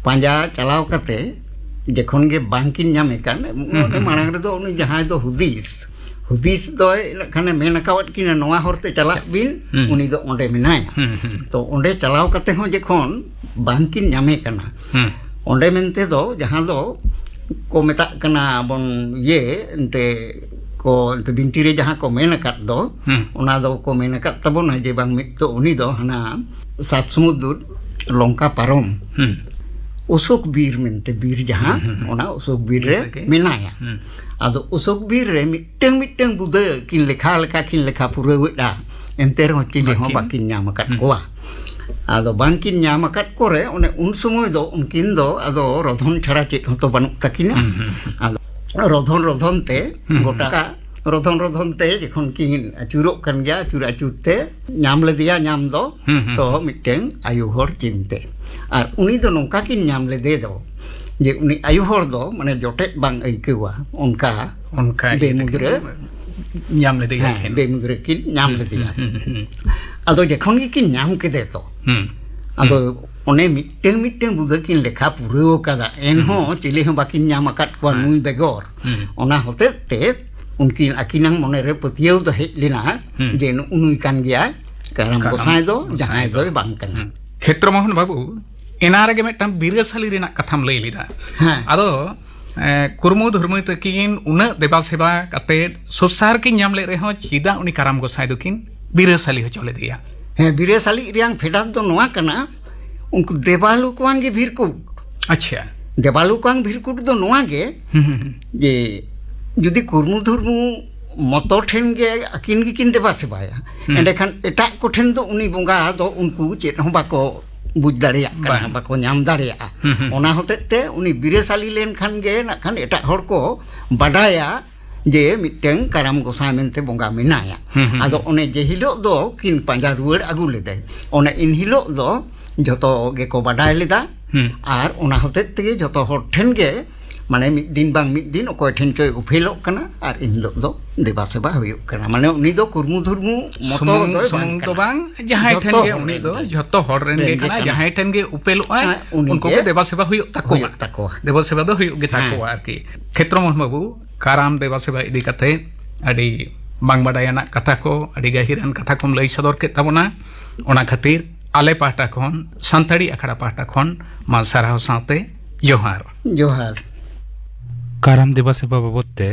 ᱯᱟᱸᱡᱟ ᱪᱟᱞᱟᱣ ᱠᱟᱛᱮ ᱡᱚᱠᱷᱚᱱ ᱜᱮ ᱵᱟᱝ ᱠᱤᱱ ᱧᱟᱢᱮ ᱠᱟᱱ, ᱦᱩᱸ, ᱚᱱᱮ ᱦᱩᱸ, ᱢᱟᱲᱟᱝ ᱦᱩᱸ᱾ ᱨᱮᱫᱚ ᱩᱱᱤ ᱡᱟᱦᱟᱸᱭ ᱫᱚ ᱦᱩᱫᱤᱥ, ᱦᱩᱫᱤᱥ ᱫᱚᱭ ᱱᱟᱜ ᱠᱷᱟᱱᱮ ᱢᱮᱱ ᱟᱠᱟᱣᱟᱫ ᱠᱤᱱᱟ, "ᱱᱚᱣᱟ ᱦᱚᱨ ᱛᱮ ᱪᱟᱞᱟᱜ ᱵᱤᱱ", ᱦᱩᱸ᱾ ᱩᱱᱤ ᱫᱚ ᱚᱸᱰᱮ ᱢᱮᱱᱟᱭᱟ᱾ ᱦᱩᱸ, ᱦᱩᱸ᱾ ᱛᱚ ᱚᱸᱰᱮ ᱪᱟᱞᱟᱣ ᱠᱟᱛᱮ ᱦᱚᱸ ᱡᱚᱠᱷᱚᱱ ᱵᱟᱝᱠᱤᱱ ᱧᱟᱢᱮ ᱠᱟᱱᱟ, ᱦᱩᱸ᱾ ᱚᱸᱰᱮ ᱢᱮᱱᱛᱮ ᱫᱚ ᱡᱟᱦᱟᱸ ᱫᱚ ᱠᱚ ᱢᱮᱛᱟᱜ ᱠᱟᱱᱟ ᱵᱚᱱ ᱤᱭᱟᱹ ᱮᱱᱛᱮ ᱠᱚ ᱮᱱᱛᱮ ᱵᱤᱱᱛᱤ ᱨᱮ ᱡᱟᱦᱟᱸ ᱠᱚ ᱢᱮᱱ ᱟᱠᱟᱫ ᱫᱚ, ᱦᱩᱸ᱾ ᱚᱱᱟ ᱫᱚ ᱠᱚ ᱢᱮᱱ ᱟᱠᱟᱫ ᱛᱟᱵᱚᱱᱟ ᱡᱮ ᱵᱟᱝ ᱢᱤᱫ ᱫᱚ ᱩᱱᱤ ᱫᱚ ᱦᱟᱱᱟ ᱥᱟᱛ ᱥᱩᱢᱩᱫᱨ ᱞᱚᱝᱠᱟ ᱯᱟᱨᱚᱢ ᱦᱩᱸ᱾ ᱚᱥᱳᱠ ᱵᱤᱨ ᱢᱮᱱᱛᱮ ᱵᱤᱨ ᱡᱟᱦᱟᱸ, ᱦᱩᱸ, ᱦᱩᱸ, ᱦᱩᱸ᱾ ᱚᱱᱟ ᱚᱥᱳᱠ ᱵᱤᱨ ᱨᱮ ᱚᱱᱟᱜᱮ᱾ ᱢᱮᱱᱟᱭᱟ᱾ ᱦᱩᱸ᱾ ᱟᱫᱚ ᱚᱥᱳᱠ ᱵᱤᱨ ᱨᱮ ᱢᱤᱫᱴᱟᱝ ᱢᱤᱫᱴᱟᱝ ᱵᱩᱫᱟᱹ ᱠᱤᱱ ᱞᱮᱠᱷᱟ ᱞᱮᱠᱟ ᱠᱤᱱ ᱞᱮᱠᱷᱟ ᱯᱩᱨᱟᱹᱣᱮᱫᱼᱟ, ᱮᱱᱛᱮ ᱨᱮᱦᱚᱸ ᱪᱤᱞᱤ ᱦᱚᱸ ᱵᱟᱹᱠᱤᱱ᱾ ᱵᱟᱹᱠᱤᱱ ᱧᱟᱢ ᱟᱠᱟᱫ ᱦᱩᱸ᱾ ᱠᱚᱣᱟ᱾ ᱟᱫᱚ ᱵᱟᱝᱠᱤᱱ ᱧᱟᱢ ᱟᱠᱟᱫ ᱠᱚᱨᱮ ᱚᱱᱮ ᱩᱱ ᱥᱚᱢᱚᱭ ᱫᱚ ᱩᱱᱠᱤᱱ ᱫᱚ ᱟᱫᱚ ᱨᱚᱫᱷᱚᱱ ᱪᱷᱟᱲᱟ ᱪᱮᱫ ᱦᱚᱸᱛᱚ ᱵᱟᱹᱱᱩᱜ ᱛᱟᱹᱠᱤᱱᱟ᱾ ᱦᱩᱸ, ᱦᱩᱸ, ᱦᱩᱸ᱾ ᱟᱫᱚ ᱨᱚᱫᱷᱚᱱ ᱨᱚᱫᱷᱚᱱ ᱛᱮ ᱦᱩᱸ, ᱦᱩᱸ᱾ ᱜᱚᱴᱟ ᱨᱚᱫᱷᱚᱱ ᱨᱚᱫᱷᱚᱱ ᱛᱮ ᱡᱚᱠᱷᱚᱱ ᱠᱤᱱ ᱟᱹᱪᱩᱨᱚᱜ ᱠᱟᱱ ᱜᱮᱭᱟ, ᱟᱹᱪᱩᱨ ᱟᱹᱪᱩᱨ ᱛᱮ ᱧᱟᱢ ᱞᱮᱫᱮᱭᱟ ᱧᱟᱢ ᱫᱚ, ᱦᱩᱸ, ᱦᱩᱸ, ᱛᱚ ᱦᱩᱸ᱾ ᱢᱤᱫᱴᱟᱝ ᱟᱭᱳ ᱦᱚᱲ ᱪᱤᱱᱛᱮ᱾ ᱟᱨ ᱩᱱᱤ ᱫᱚ ᱱᱚᱝᱠᱟ ᱠᱤᱱ ᱧᱟᱢ ᱞᱮᱫᱮ ᱫᱚ ᱡᱮ ᱩᱱᱤ ᱟᱭᱳ ᱦᱚᱲ ᱫᱚ ᱢᱟᱱᱮ ᱡᱚᱴᱮᱫ ᱵᱟᱝ ᱟᱹᱭᱠᱟᱹᱣᱟ, ᱚᱱᱠᱟ ᱚᱱᱠᱟ ᱤᱭᱟᱹ ᱵᱮᱢᱩᱫᱽᱨᱟᱹ ᱛᱮᱠᱤᱱ ᱧᱟᱢ ᱞᱮᱫᱮᱭᱟ ᱦᱮᱸ, ᱠᱤᱱ᱾ ᱵᱮᱢᱩᱫᱽᱨᱟᱹ ᱠᱤᱱ ᱧᱟᱢ ᱦᱩᱸ, ᱞᱮᱫᱮᱭᱟ᱾ ᱦᱩᱸ, ᱦᱩᱸ, ᱦᱩᱸ᱾ ᱟᱫᱚ ᱡᱚᱠᱷᱚᱱ ᱜᱮᱠᱤᱱ ᱧᱟᱢ ᱠᱮᱫᱮ ᱛᱚ, ᱦᱩᱸ᱾ ᱟᱫᱚ ᱦᱩᱸ᱾ ᱚᱱᱮ ᱢᱤᱫᱴᱟᱝ ᱢᱤᱫᱴᱟᱝ ᱵᱩᱫᱟᱹ ᱠᱤᱱ ᱞᱮᱠᱷᱟ ᱯᱩᱨᱟᱹᱣ ᱟᱠᱟᱫᱟ, ᱮᱱᱦᱚᱸ ᱦᱩᱸ᱾ ᱪᱤᱞᱤ ᱦᱚᱸ ᱵᱟᱹᱠᱤᱱ ᱧᱟᱢ ᱟᱠᱟᱫ ᱠᱚᱣᱟ ᱦᱮᱸ᱾ ᱱᱩᱭ ᱵᱮᱜᱚᱨ᱾ ᱦᱩᱸ᱾ ᱚᱱᱟ ᱦᱚᱛᱮᱡ ᱛᱮ ᱩᱱᱠᱤᱱ ᱟᱹᱠᱤᱱᱟᱜ ᱢᱚᱱᱮᱨᱮ ᱯᱟᱹᱛᱭᱟᱹᱣ ᱫᱚ ᱦᱮᱡ ᱞᱮᱱᱟ ᱦᱩᱸ᱾ ᱡᱮ ᱱᱩᱜᱼᱩ ᱱᱩᱭ ᱠᱟᱱ ᱜᱮᱭᱟᱭ ᱠᱟᱨᱟᱢ ᱠᱟᱨᱟᱢ ᱜᱚᱸᱥᱟᱭ ᱫᱚ, ᱜᱚᱸᱥᱟᱭ ᱡᱟᱦᱟᱸᱭ ᱫᱚ᱾ ᱫᱚᱭ ᱵᱟᱝ ᱠᱟᱱᱟ᱾ ᱦᱩᱸ᱾ ᱠᱷᱮᱛᱨᱚ ᱢᱳᱦᱚᱱ ᱵᱟᱹᱵᱩ, ᱮᱱᱟ ᱨᱮᱜᱮ ᱢᱤᱫᱴᱟᱝ ᱵᱤᱨᱟᱹᱥᱟᱞᱤ ᱨᱮᱱᱟᱜ ᱠᱟᱛᱷᱟᱢ ᱞᱟᱹᱭ ᱞᱮᱫᱟ᱾ ᱦᱮᱸ᱾ ᱟᱫᱚ, ᱮ, ᱠᱩᱨᱢᱩ ᱫᱷᱩᱨᱢᱩ ᱛᱟᱹᱠᱤᱱ ᱩᱱᱟᱹᱜ ᱫᱮᱵᱟ ᱥᱮᱵᱟ ᱠᱟᱛᱮᱫ ᱥᱚᱥᱟᱨ ᱠᱤᱱ ᱧᱟᱢ ᱞᱮᱫ ᱨᱮᱦᱚᱸ ᱪᱮᱫᱟᱜ ᱩᱱᱤ ᱠᱟᱨᱟᱢ ᱜᱚᱸᱥᱟᱭ ᱫᱚᱠᱤᱱ ᱵᱤᱨᱟᱹᱥᱟᱞᱤ ᱦᱚᱪᱚ ᱞᱮᱫᱮᱭᱟ? ᱦᱮᱸ, ᱵᱤᱨᱟᱹᱥᱟᱞᱤ ᱨᱮᱭᱟᱝ ᱯᱷᱮᱰᱟᱛ ᱫᱚ ᱱᱚᱣᱟ ᱠᱟᱱᱟ, ᱩᱱᱠᱩ ᱫᱮᱵᱟᱞᱩ ᱠᱚᱣᱟᱝ ᱜᱮ ᱵᱷᱤᱨᱠᱩᱴ᱾ ᱟᱪᱪᱷᱟ᱾ ᱫᱮᱵᱟᱞᱩ ᱠᱚᱣᱟᱝ ᱵᱷᱤᱨᱠᱩᱴ ᱫᱚ ᱱᱚᱣᱟ ᱜᱮ ᱦᱩᱸ, ᱦᱩᱸ, ᱦᱩᱸ᱾ ᱡᱮ ᱡᱩᱫᱤ ᱠᱩᱨᱢᱩ ᱫᱷᱩᱨᱢᱩ ᱢᱚᱛᱚ ᱴᱷᱮᱱ ᱜᱮ ᱟᱹᱠᱤᱱ ᱜᱮᱠᱤᱱ ᱫᱮᱵᱟ ᱥᱮᱵᱟᱭᱟ, ᱦᱩᱸ᱾ ᱮᱸᱰᱮᱠᱷᱟᱱ ᱮᱴᱟᱜ ᱠᱚᱴᱷᱮᱱ ᱫᱚ ᱩᱱᱤ ᱵᱚᱸᱜᱟ ᱫᱚ ᱩᱱᱠᱩ ᱪᱮᱫ ᱦᱚᱸ ᱵᱟᱠᱚ ᱵᱩᱡᱽ ᱫᱟᱲᱮᱭᱟᱜ ᱠᱟᱱᱟ, ᱵᱟᱝ᱾ ᱵᱟᱠᱚ ᱧᱟᱢ ᱫᱟᱲᱮᱭᱟᱜᱼᱟ᱾ ᱦᱩᱸ, ᱦᱩᱸ᱾ ᱚᱱᱟ ᱦᱚᱛᱮᱡ ᱛᱮ ᱩᱱᱤ ᱵᱤᱨᱟᱹᱥᱟᱞᱤ ᱞᱮᱱᱠᱷᱟᱱ ᱜᱮ ᱱᱟᱜ ᱠᱷᱟᱱ ᱮᱴᱟᱜ ᱦᱚᱲ ᱠᱚ ᱵᱟᱰᱟᱭᱟ ᱡᱮ ᱢᱤᱫᱴᱟᱝ ᱠᱟᱨᱟᱢ ᱜᱚᱸᱥᱟᱭ ᱢᱮᱱᱛᱮ ᱵᱚᱸᱜᱟ ᱢᱮᱱᱟᱭᱟ᱾ ᱦᱩᱸ, ᱦᱩᱸ, ᱟᱫᱚ ᱦᱩᱸ᱾ ᱚᱱᱮ ᱡᱮ ᱦᱤᱞᱳᱜ ᱫᱚ ᱠᱤᱱ ᱯᱟᱸᱡᱟ ᱨᱩᱣᱟᱹᱲ ᱟᱹᱜᱩ ᱞᱮᱫᱮ, ᱚᱱᱮ ᱤᱱ ᱦᱤᱞᱳᱜ ᱫᱚ ᱡᱷᱚᱛᱚ ᱜᱮᱠᱚ ᱵᱟᱰᱟᱭ ᱞᱮᱫᱟ᱾ ᱦᱩᱸ᱾ ᱟᱨ ᱚᱱᱟ ᱦᱚᱛᱮᱡ ᱛᱮᱜᱮ ᱡᱷᱚᱛᱚ ᱦᱚᱲ ᱴᱷᱮᱱ ᱜᱮ, ᱢᱟᱱᱮ, ᱢᱤᱫ ᱫᱤᱱ ᱵᱟᱝ ᱢᱤᱫ ᱫᱤᱱ ᱚᱠᱚᱭ ᱴᱷᱮᱱ ᱪᱚᱭ ᱩᱯᱮᱞᱚᱜ ᱠᱟᱱᱟ ᱟᱨ ᱤᱱ ᱦᱤᱞᱳᱜ ᱫᱚ ᱫᱮᱵᱟ ᱥᱮᱵᱟ ᱦᱩᱭᱩᱜ ᱠᱟᱱᱟ᱾ ᱢᱟᱱᱮ, ᱩᱱᱤ ᱫᱚ ᱠᱩᱨᱢᱩ ᱫᱷᱩᱨᱢᱩ ᱢᱚᱛᱚ ᱥᱩᱢᱩᱝ, ᱫᱚᱭ ᱵᱟᱝ ᱥᱩᱢᱩᱝ ᱫᱚ ᱠᱟᱱᱟ᱾ ᱵᱟᱝ, ᱡᱟᱦᱟᱸᱭ ᱡᱷᱚᱛᱚ ᱴᱷᱮᱱ ᱜᱮ ᱦᱚᱲ ᱩᱱᱤ ᱨᱮᱱ ᱫᱚ ᱜᱮ᱾ ᱡᱷᱚᱛᱚ ᱦᱚᱲ ᱨᱮᱱ ᱨᱮᱱ ᱜᱮ ᱜᱮ ᱠᱟᱱᱟ, ᱠᱟᱱᱟ᱾ ᱡᱟᱦᱟᱸᱭ ᱴᱷᱮᱱ ᱜᱮ ᱩᱯᱮᱞᱚᱜ ᱟᱭ, ᱦᱮᱸ, ᱩᱱᱤ ᱩᱱᱠᱩ ᱜᱮ ᱜᱮ ᱫᱮᱵᱟ ᱥᱮᱵᱟ ᱦᱩᱭᱩᱜ ᱛᱟᱠᱚᱣᱟ᱾ ᱦᱩᱭᱩᱜ ᱛᱟᱠᱚᱣᱟ᱾ ᱫᱮᱵᱟ ᱥᱮᱵᱟ ᱫᱚ ᱦᱩᱭᱩᱜ ᱜᱮ ᱦᱮᱸ᱾ ᱛᱟᱠᱚᱣᱟ ᱟᱨᱠᱤ᱾ ᱠᱷᱮᱛᱨᱚ ᱢᱳᱦᱚᱱ ᱵᱟᱹᱵᱩ, ᱠᱟᱨᱟᱢ ᱫᱮᱵᱟ ᱥᱮᱵᱟ ᱤᱫᱤ ᱠᱟᱛᱮ ᱟᱹᱰᱤ ᱵᱟᱝ ᱵᱟᱰᱟᱭᱟᱱᱟᱜ ᱠᱟᱛᱷᱟ ᱠᱚ, ᱟᱹᱰᱤ ᱜᱟᱹᱦᱤᱨᱟᱱ ᱠᱟᱛᱷᱟ ᱠᱚᱢ ᱞᱟᱹᱭ ᱥᱚᱫᱚᱨ ᱠᱮᱫ ᱛᱟᱵᱚᱱᱟ᱾ ᱚᱱᱟ ᱠᱷᱟᱹᱛᱤᱨ ᱟᱞᱮ ᱯᱟᱦᱴᱟ ᱠᱷᱚᱱ, ᱥᱟᱱᱛᱟᱲᱤ ᱟᱠᱷᱲᱟ ᱯᱟᱦᱴᱟ ᱠᱷᱚᱱ ᱢᱟ ᱥᱟᱨᱦᱟᱣ ᱥᱟᱶᱛᱮ ᱡᱚᱦᱟᱨ᱾ ᱡᱚᱦᱟᱨ᱾ ᱠᱟᱨᱟᱢ ᱫᱮᱵᱟ ᱥᱮᱵᱟ ᱵᱟᱵᱚᱫ ᱛᱮ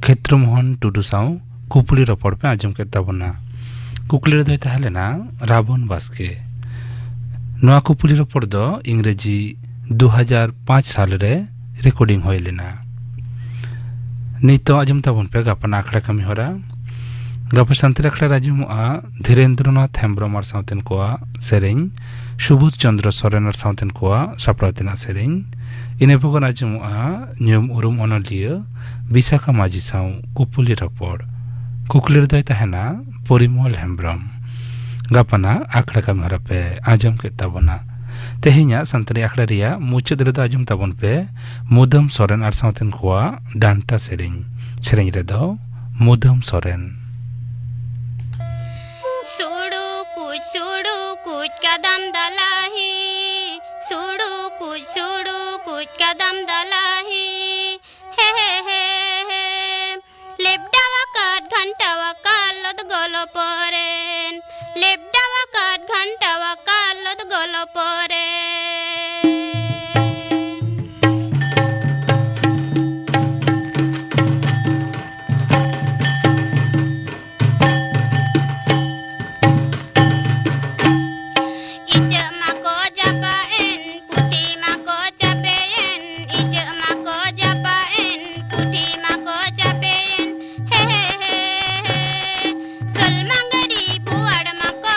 ᱠᱷᱮᱛᱨᱚ ᱢᱳᱦᱚᱱ ᱴᱩᱰᱩ ᱥᱟᱶ ᱠᱩᱯᱞᱤ ᱨᱚᱯᱚᱲ ᱯᱮ ᱟᱸᱡᱚᱢ ᱠᱮᱫ ᱛᱟᱵᱚᱱᱟ᱾ ᱠᱩᱠᱞᱤ ᱨᱮᱫᱚᱭ ᱛᱟᱦᱮᱸ ᱞᱮᱱᱟ ᱨᱟᱵᱚᱱ ᱵᱟᱥᱠᱮ᱾ ᱱᱚᱣᱟ ᱠᱩᱯᱞᱤ ᱨᱚᱯᱚᱲ ᱫᱚ ᱤᱝᱨᱮᱡᱤ ᱫᱩ ᱦᱟᱡᱟᱨ ᱯᱟᱸᱪ ᱥᱟᱞ ᱨᱮ ᱨᱮᱠᱚᱨᱰᱤᱝ ᱦᱩᱭ ᱞᱮᱱᱟ᱾ ᱱᱤᱛᱚᱜ ᱟᱸᱡᱚᱢ ᱛᱟᱵᱚᱱ ᱯᱮ ᱜᱟᱯᱟᱱᱟᱜ ᱟᱠᱷᱲᱟ ᱠᱟᱹᱢᱤ ᱦᱚᱨᱟ᱾ ᱜᱟᱯᱟ ᱥᱟᱱᱛᱟᱲᱤ ᱟᱠᱷᱲᱟ ᱨᱮ ᱟᱸᱡᱚᱢᱚᱜᱼᱟ ᱫᱷᱤᱨᱮᱱᱫᱨᱚᱱᱟᱛᱷ ᱦᱮᱢᱵᱨᱚᱢ ᱟᱨ ᱥᱟᱶᱛᱮᱱ ᱠᱚᱣᱟᱜ ᱥᱮᱨᱮᱧ, ᱥᱩᱵᱳᱫᱷ ᱪᱚᱸᱫᱽᱨᱚ ᱥᱚᱨᱮᱱ ᱟᱨ ᱥᱟᱶᱛᱮᱱ ᱠᱚᱣᱟᱜ ᱥᱟᱯᱲᱟᱣ ᱛᱮᱱᱟᱜ ᱥᱮᱨᱮᱧ᱾ ᱤᱱᱟᱹ ᱵᱮᱜᱚᱨ ᱟᱸᱡᱚᱢᱚᱜᱼᱟ ᱧᱩᱢ ᱩᱨᱩᱢ ᱚᱱᱚᱞᱤᱭᱟᱹ ᱵᱤᱥᱟᱠᱷᱟ ᱢᱟᱹᱡᱷᱤ ᱥᱟᱶ ᱠᱩᱯᱩᱞᱤ ᱨᱚᱯᱚᱲ᱾ ᱠᱩᱠᱞᱤ ᱨᱮᱫᱚᱭ ᱛᱟᱦᱮᱱᱟ ᱯᱚᱨᱤᱢᱚᱞ ᱦᱮᱢᱵᱨᱚᱢ᱾ ᱜᱟᱯᱟᱱᱟᱜ ᱟᱠᱷᱲᱟ ᱠᱟᱹᱢᱤ ᱦᱚᱨᱟ ᱯᱮ ᱟᱸᱡᱚᱢ ᱠᱮᱫ ᱛᱟᱵᱚᱱᱟ᱾ ᱛᱮᱦᱮᱧᱟᱜ ᱥᱟᱱᱛᱟᱲᱤ ᱟᱠᱷᱲᱟ ᱨᱮᱭᱟᱜ ᱢᱩᱪᱟᱹᱫ ᱨᱮᱫᱚ ᱟᱸᱡᱚᱢ ᱛᱟᱵᱚᱱ ᱯᱮ ᱢᱩᱫᱟᱹᱢ ᱥᱚᱨᱮᱱ ᱟᱨ ᱥᱟᱶᱛᱮᱱ ᱠᱚᱣᱟᱜ ᱰᱟᱱᱴᱟ ᱥᱮᱨᱮᱧ᱾ ᱥᱮᱨᱮᱧ ᱨᱮᱫᱚ ᱢᱩᱫᱟᱹᱢ ᱥᱚᱨᱮᱱ᱾ ᱥᱩᱲᱩ ᱠᱩᱪ, ᱥᱩᱲᱩ ᱠᱩᱪ ᱠᱟᱫᱟᱢ ᱫᱟᱞᱟᱦᱤ, ᱥᱩᱲᱩ ᱠᱩᱪ, ᱥᱩᱲᱩ ᱠᱩᱪ ᱠᱟᱫᱟᱢ ᱫᱟᱞᱟᱦᱤ, ᱦᱮ ᱦᱮ ᱦᱮ ᱦᱮ᱾ ᱞᱮᱵᱰᱟᱣᱟᱠᱟᱫ ᱜᱷᱟᱱᱴᱟᱣᱟᱠᱟᱫ ᱞᱚᱫ ᱜᱚᱞᱚ ᱯᱚᱨᱮᱱ, ᱞᱮᱵᱰᱟᱣᱟᱠᱟᱫ ᱜᱷᱟᱱᱴᱟᱣᱟᱠᱟᱫ ᱞᱚᱫ ᱜᱚᱞᱚ ᱯᱚᱨᱮᱱ᱾ ᱤᱪᱟᱹᱜ ᱢᱟᱠᱚ ᱡᱟᱯᱟᱜ ᱮᱱ, ᱯᱩᱴᱷᱤ ᱢᱟᱠᱚ ᱪᱟᱯᱮ ᱮᱱ, ᱤᱪᱟᱹᱜ ᱢᱟᱠᱚ ᱡᱟᱯᱟᱜ ᱮᱱ, ᱯᱩᱴᱷᱤ ᱢᱟᱠᱚ ᱪᱟᱯᱮ ᱮᱱ, ᱦᱮ ᱦᱮ ᱦᱮ ᱦᱮ᱾ ᱥᱳᱞ ᱢᱟᱹᱜᱽᱨᱤ ᱵᱳᱣᱟᱲ ᱢᱟᱠᱚ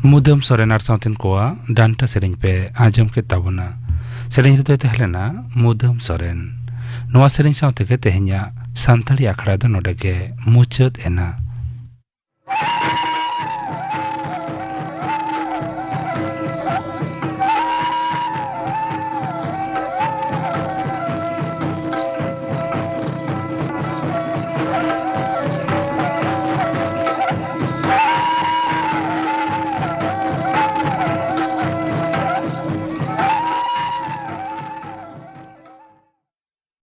ᱢᱩᱫᱟᱹᱢ ᱥᱚᱨᱮᱱ ᱟᱨ ᱥᱟᱶᱛᱮᱱ ᱠᱚᱣᱟᱜ ᱰᱟᱱᱴᱟ ᱥᱮᱨᱮᱧ ᱯᱮ ᱟᱸᱡᱚᱢ ᱠᱮᱫ ᱛᱟᱵᱚᱱᱟ᱾ ᱥᱮᱨᱮᱧ ᱨᱮᱫᱚᱭ ᱛᱟᱦᱮᱸ ᱞᱮᱱᱟ ᱢᱩᱫᱟᱹᱢ ᱥᱚᱨᱮᱱ᱾ ᱱᱚᱣᱟ ᱥᱮᱨᱮᱧ ᱥᱟᱶ ᱛᱮᱜᱮ ᱛᱮᱦᱮᱧᱟᱜ ᱥᱟᱱᱛᱟᱲᱤ ᱟᱠᱷᱲᱟ ᱫᱚ ᱱᱚᱰᱮ ᱜᱮ ᱢᱩᱪᱟᱹᱫ ᱮᱱᱟ᱾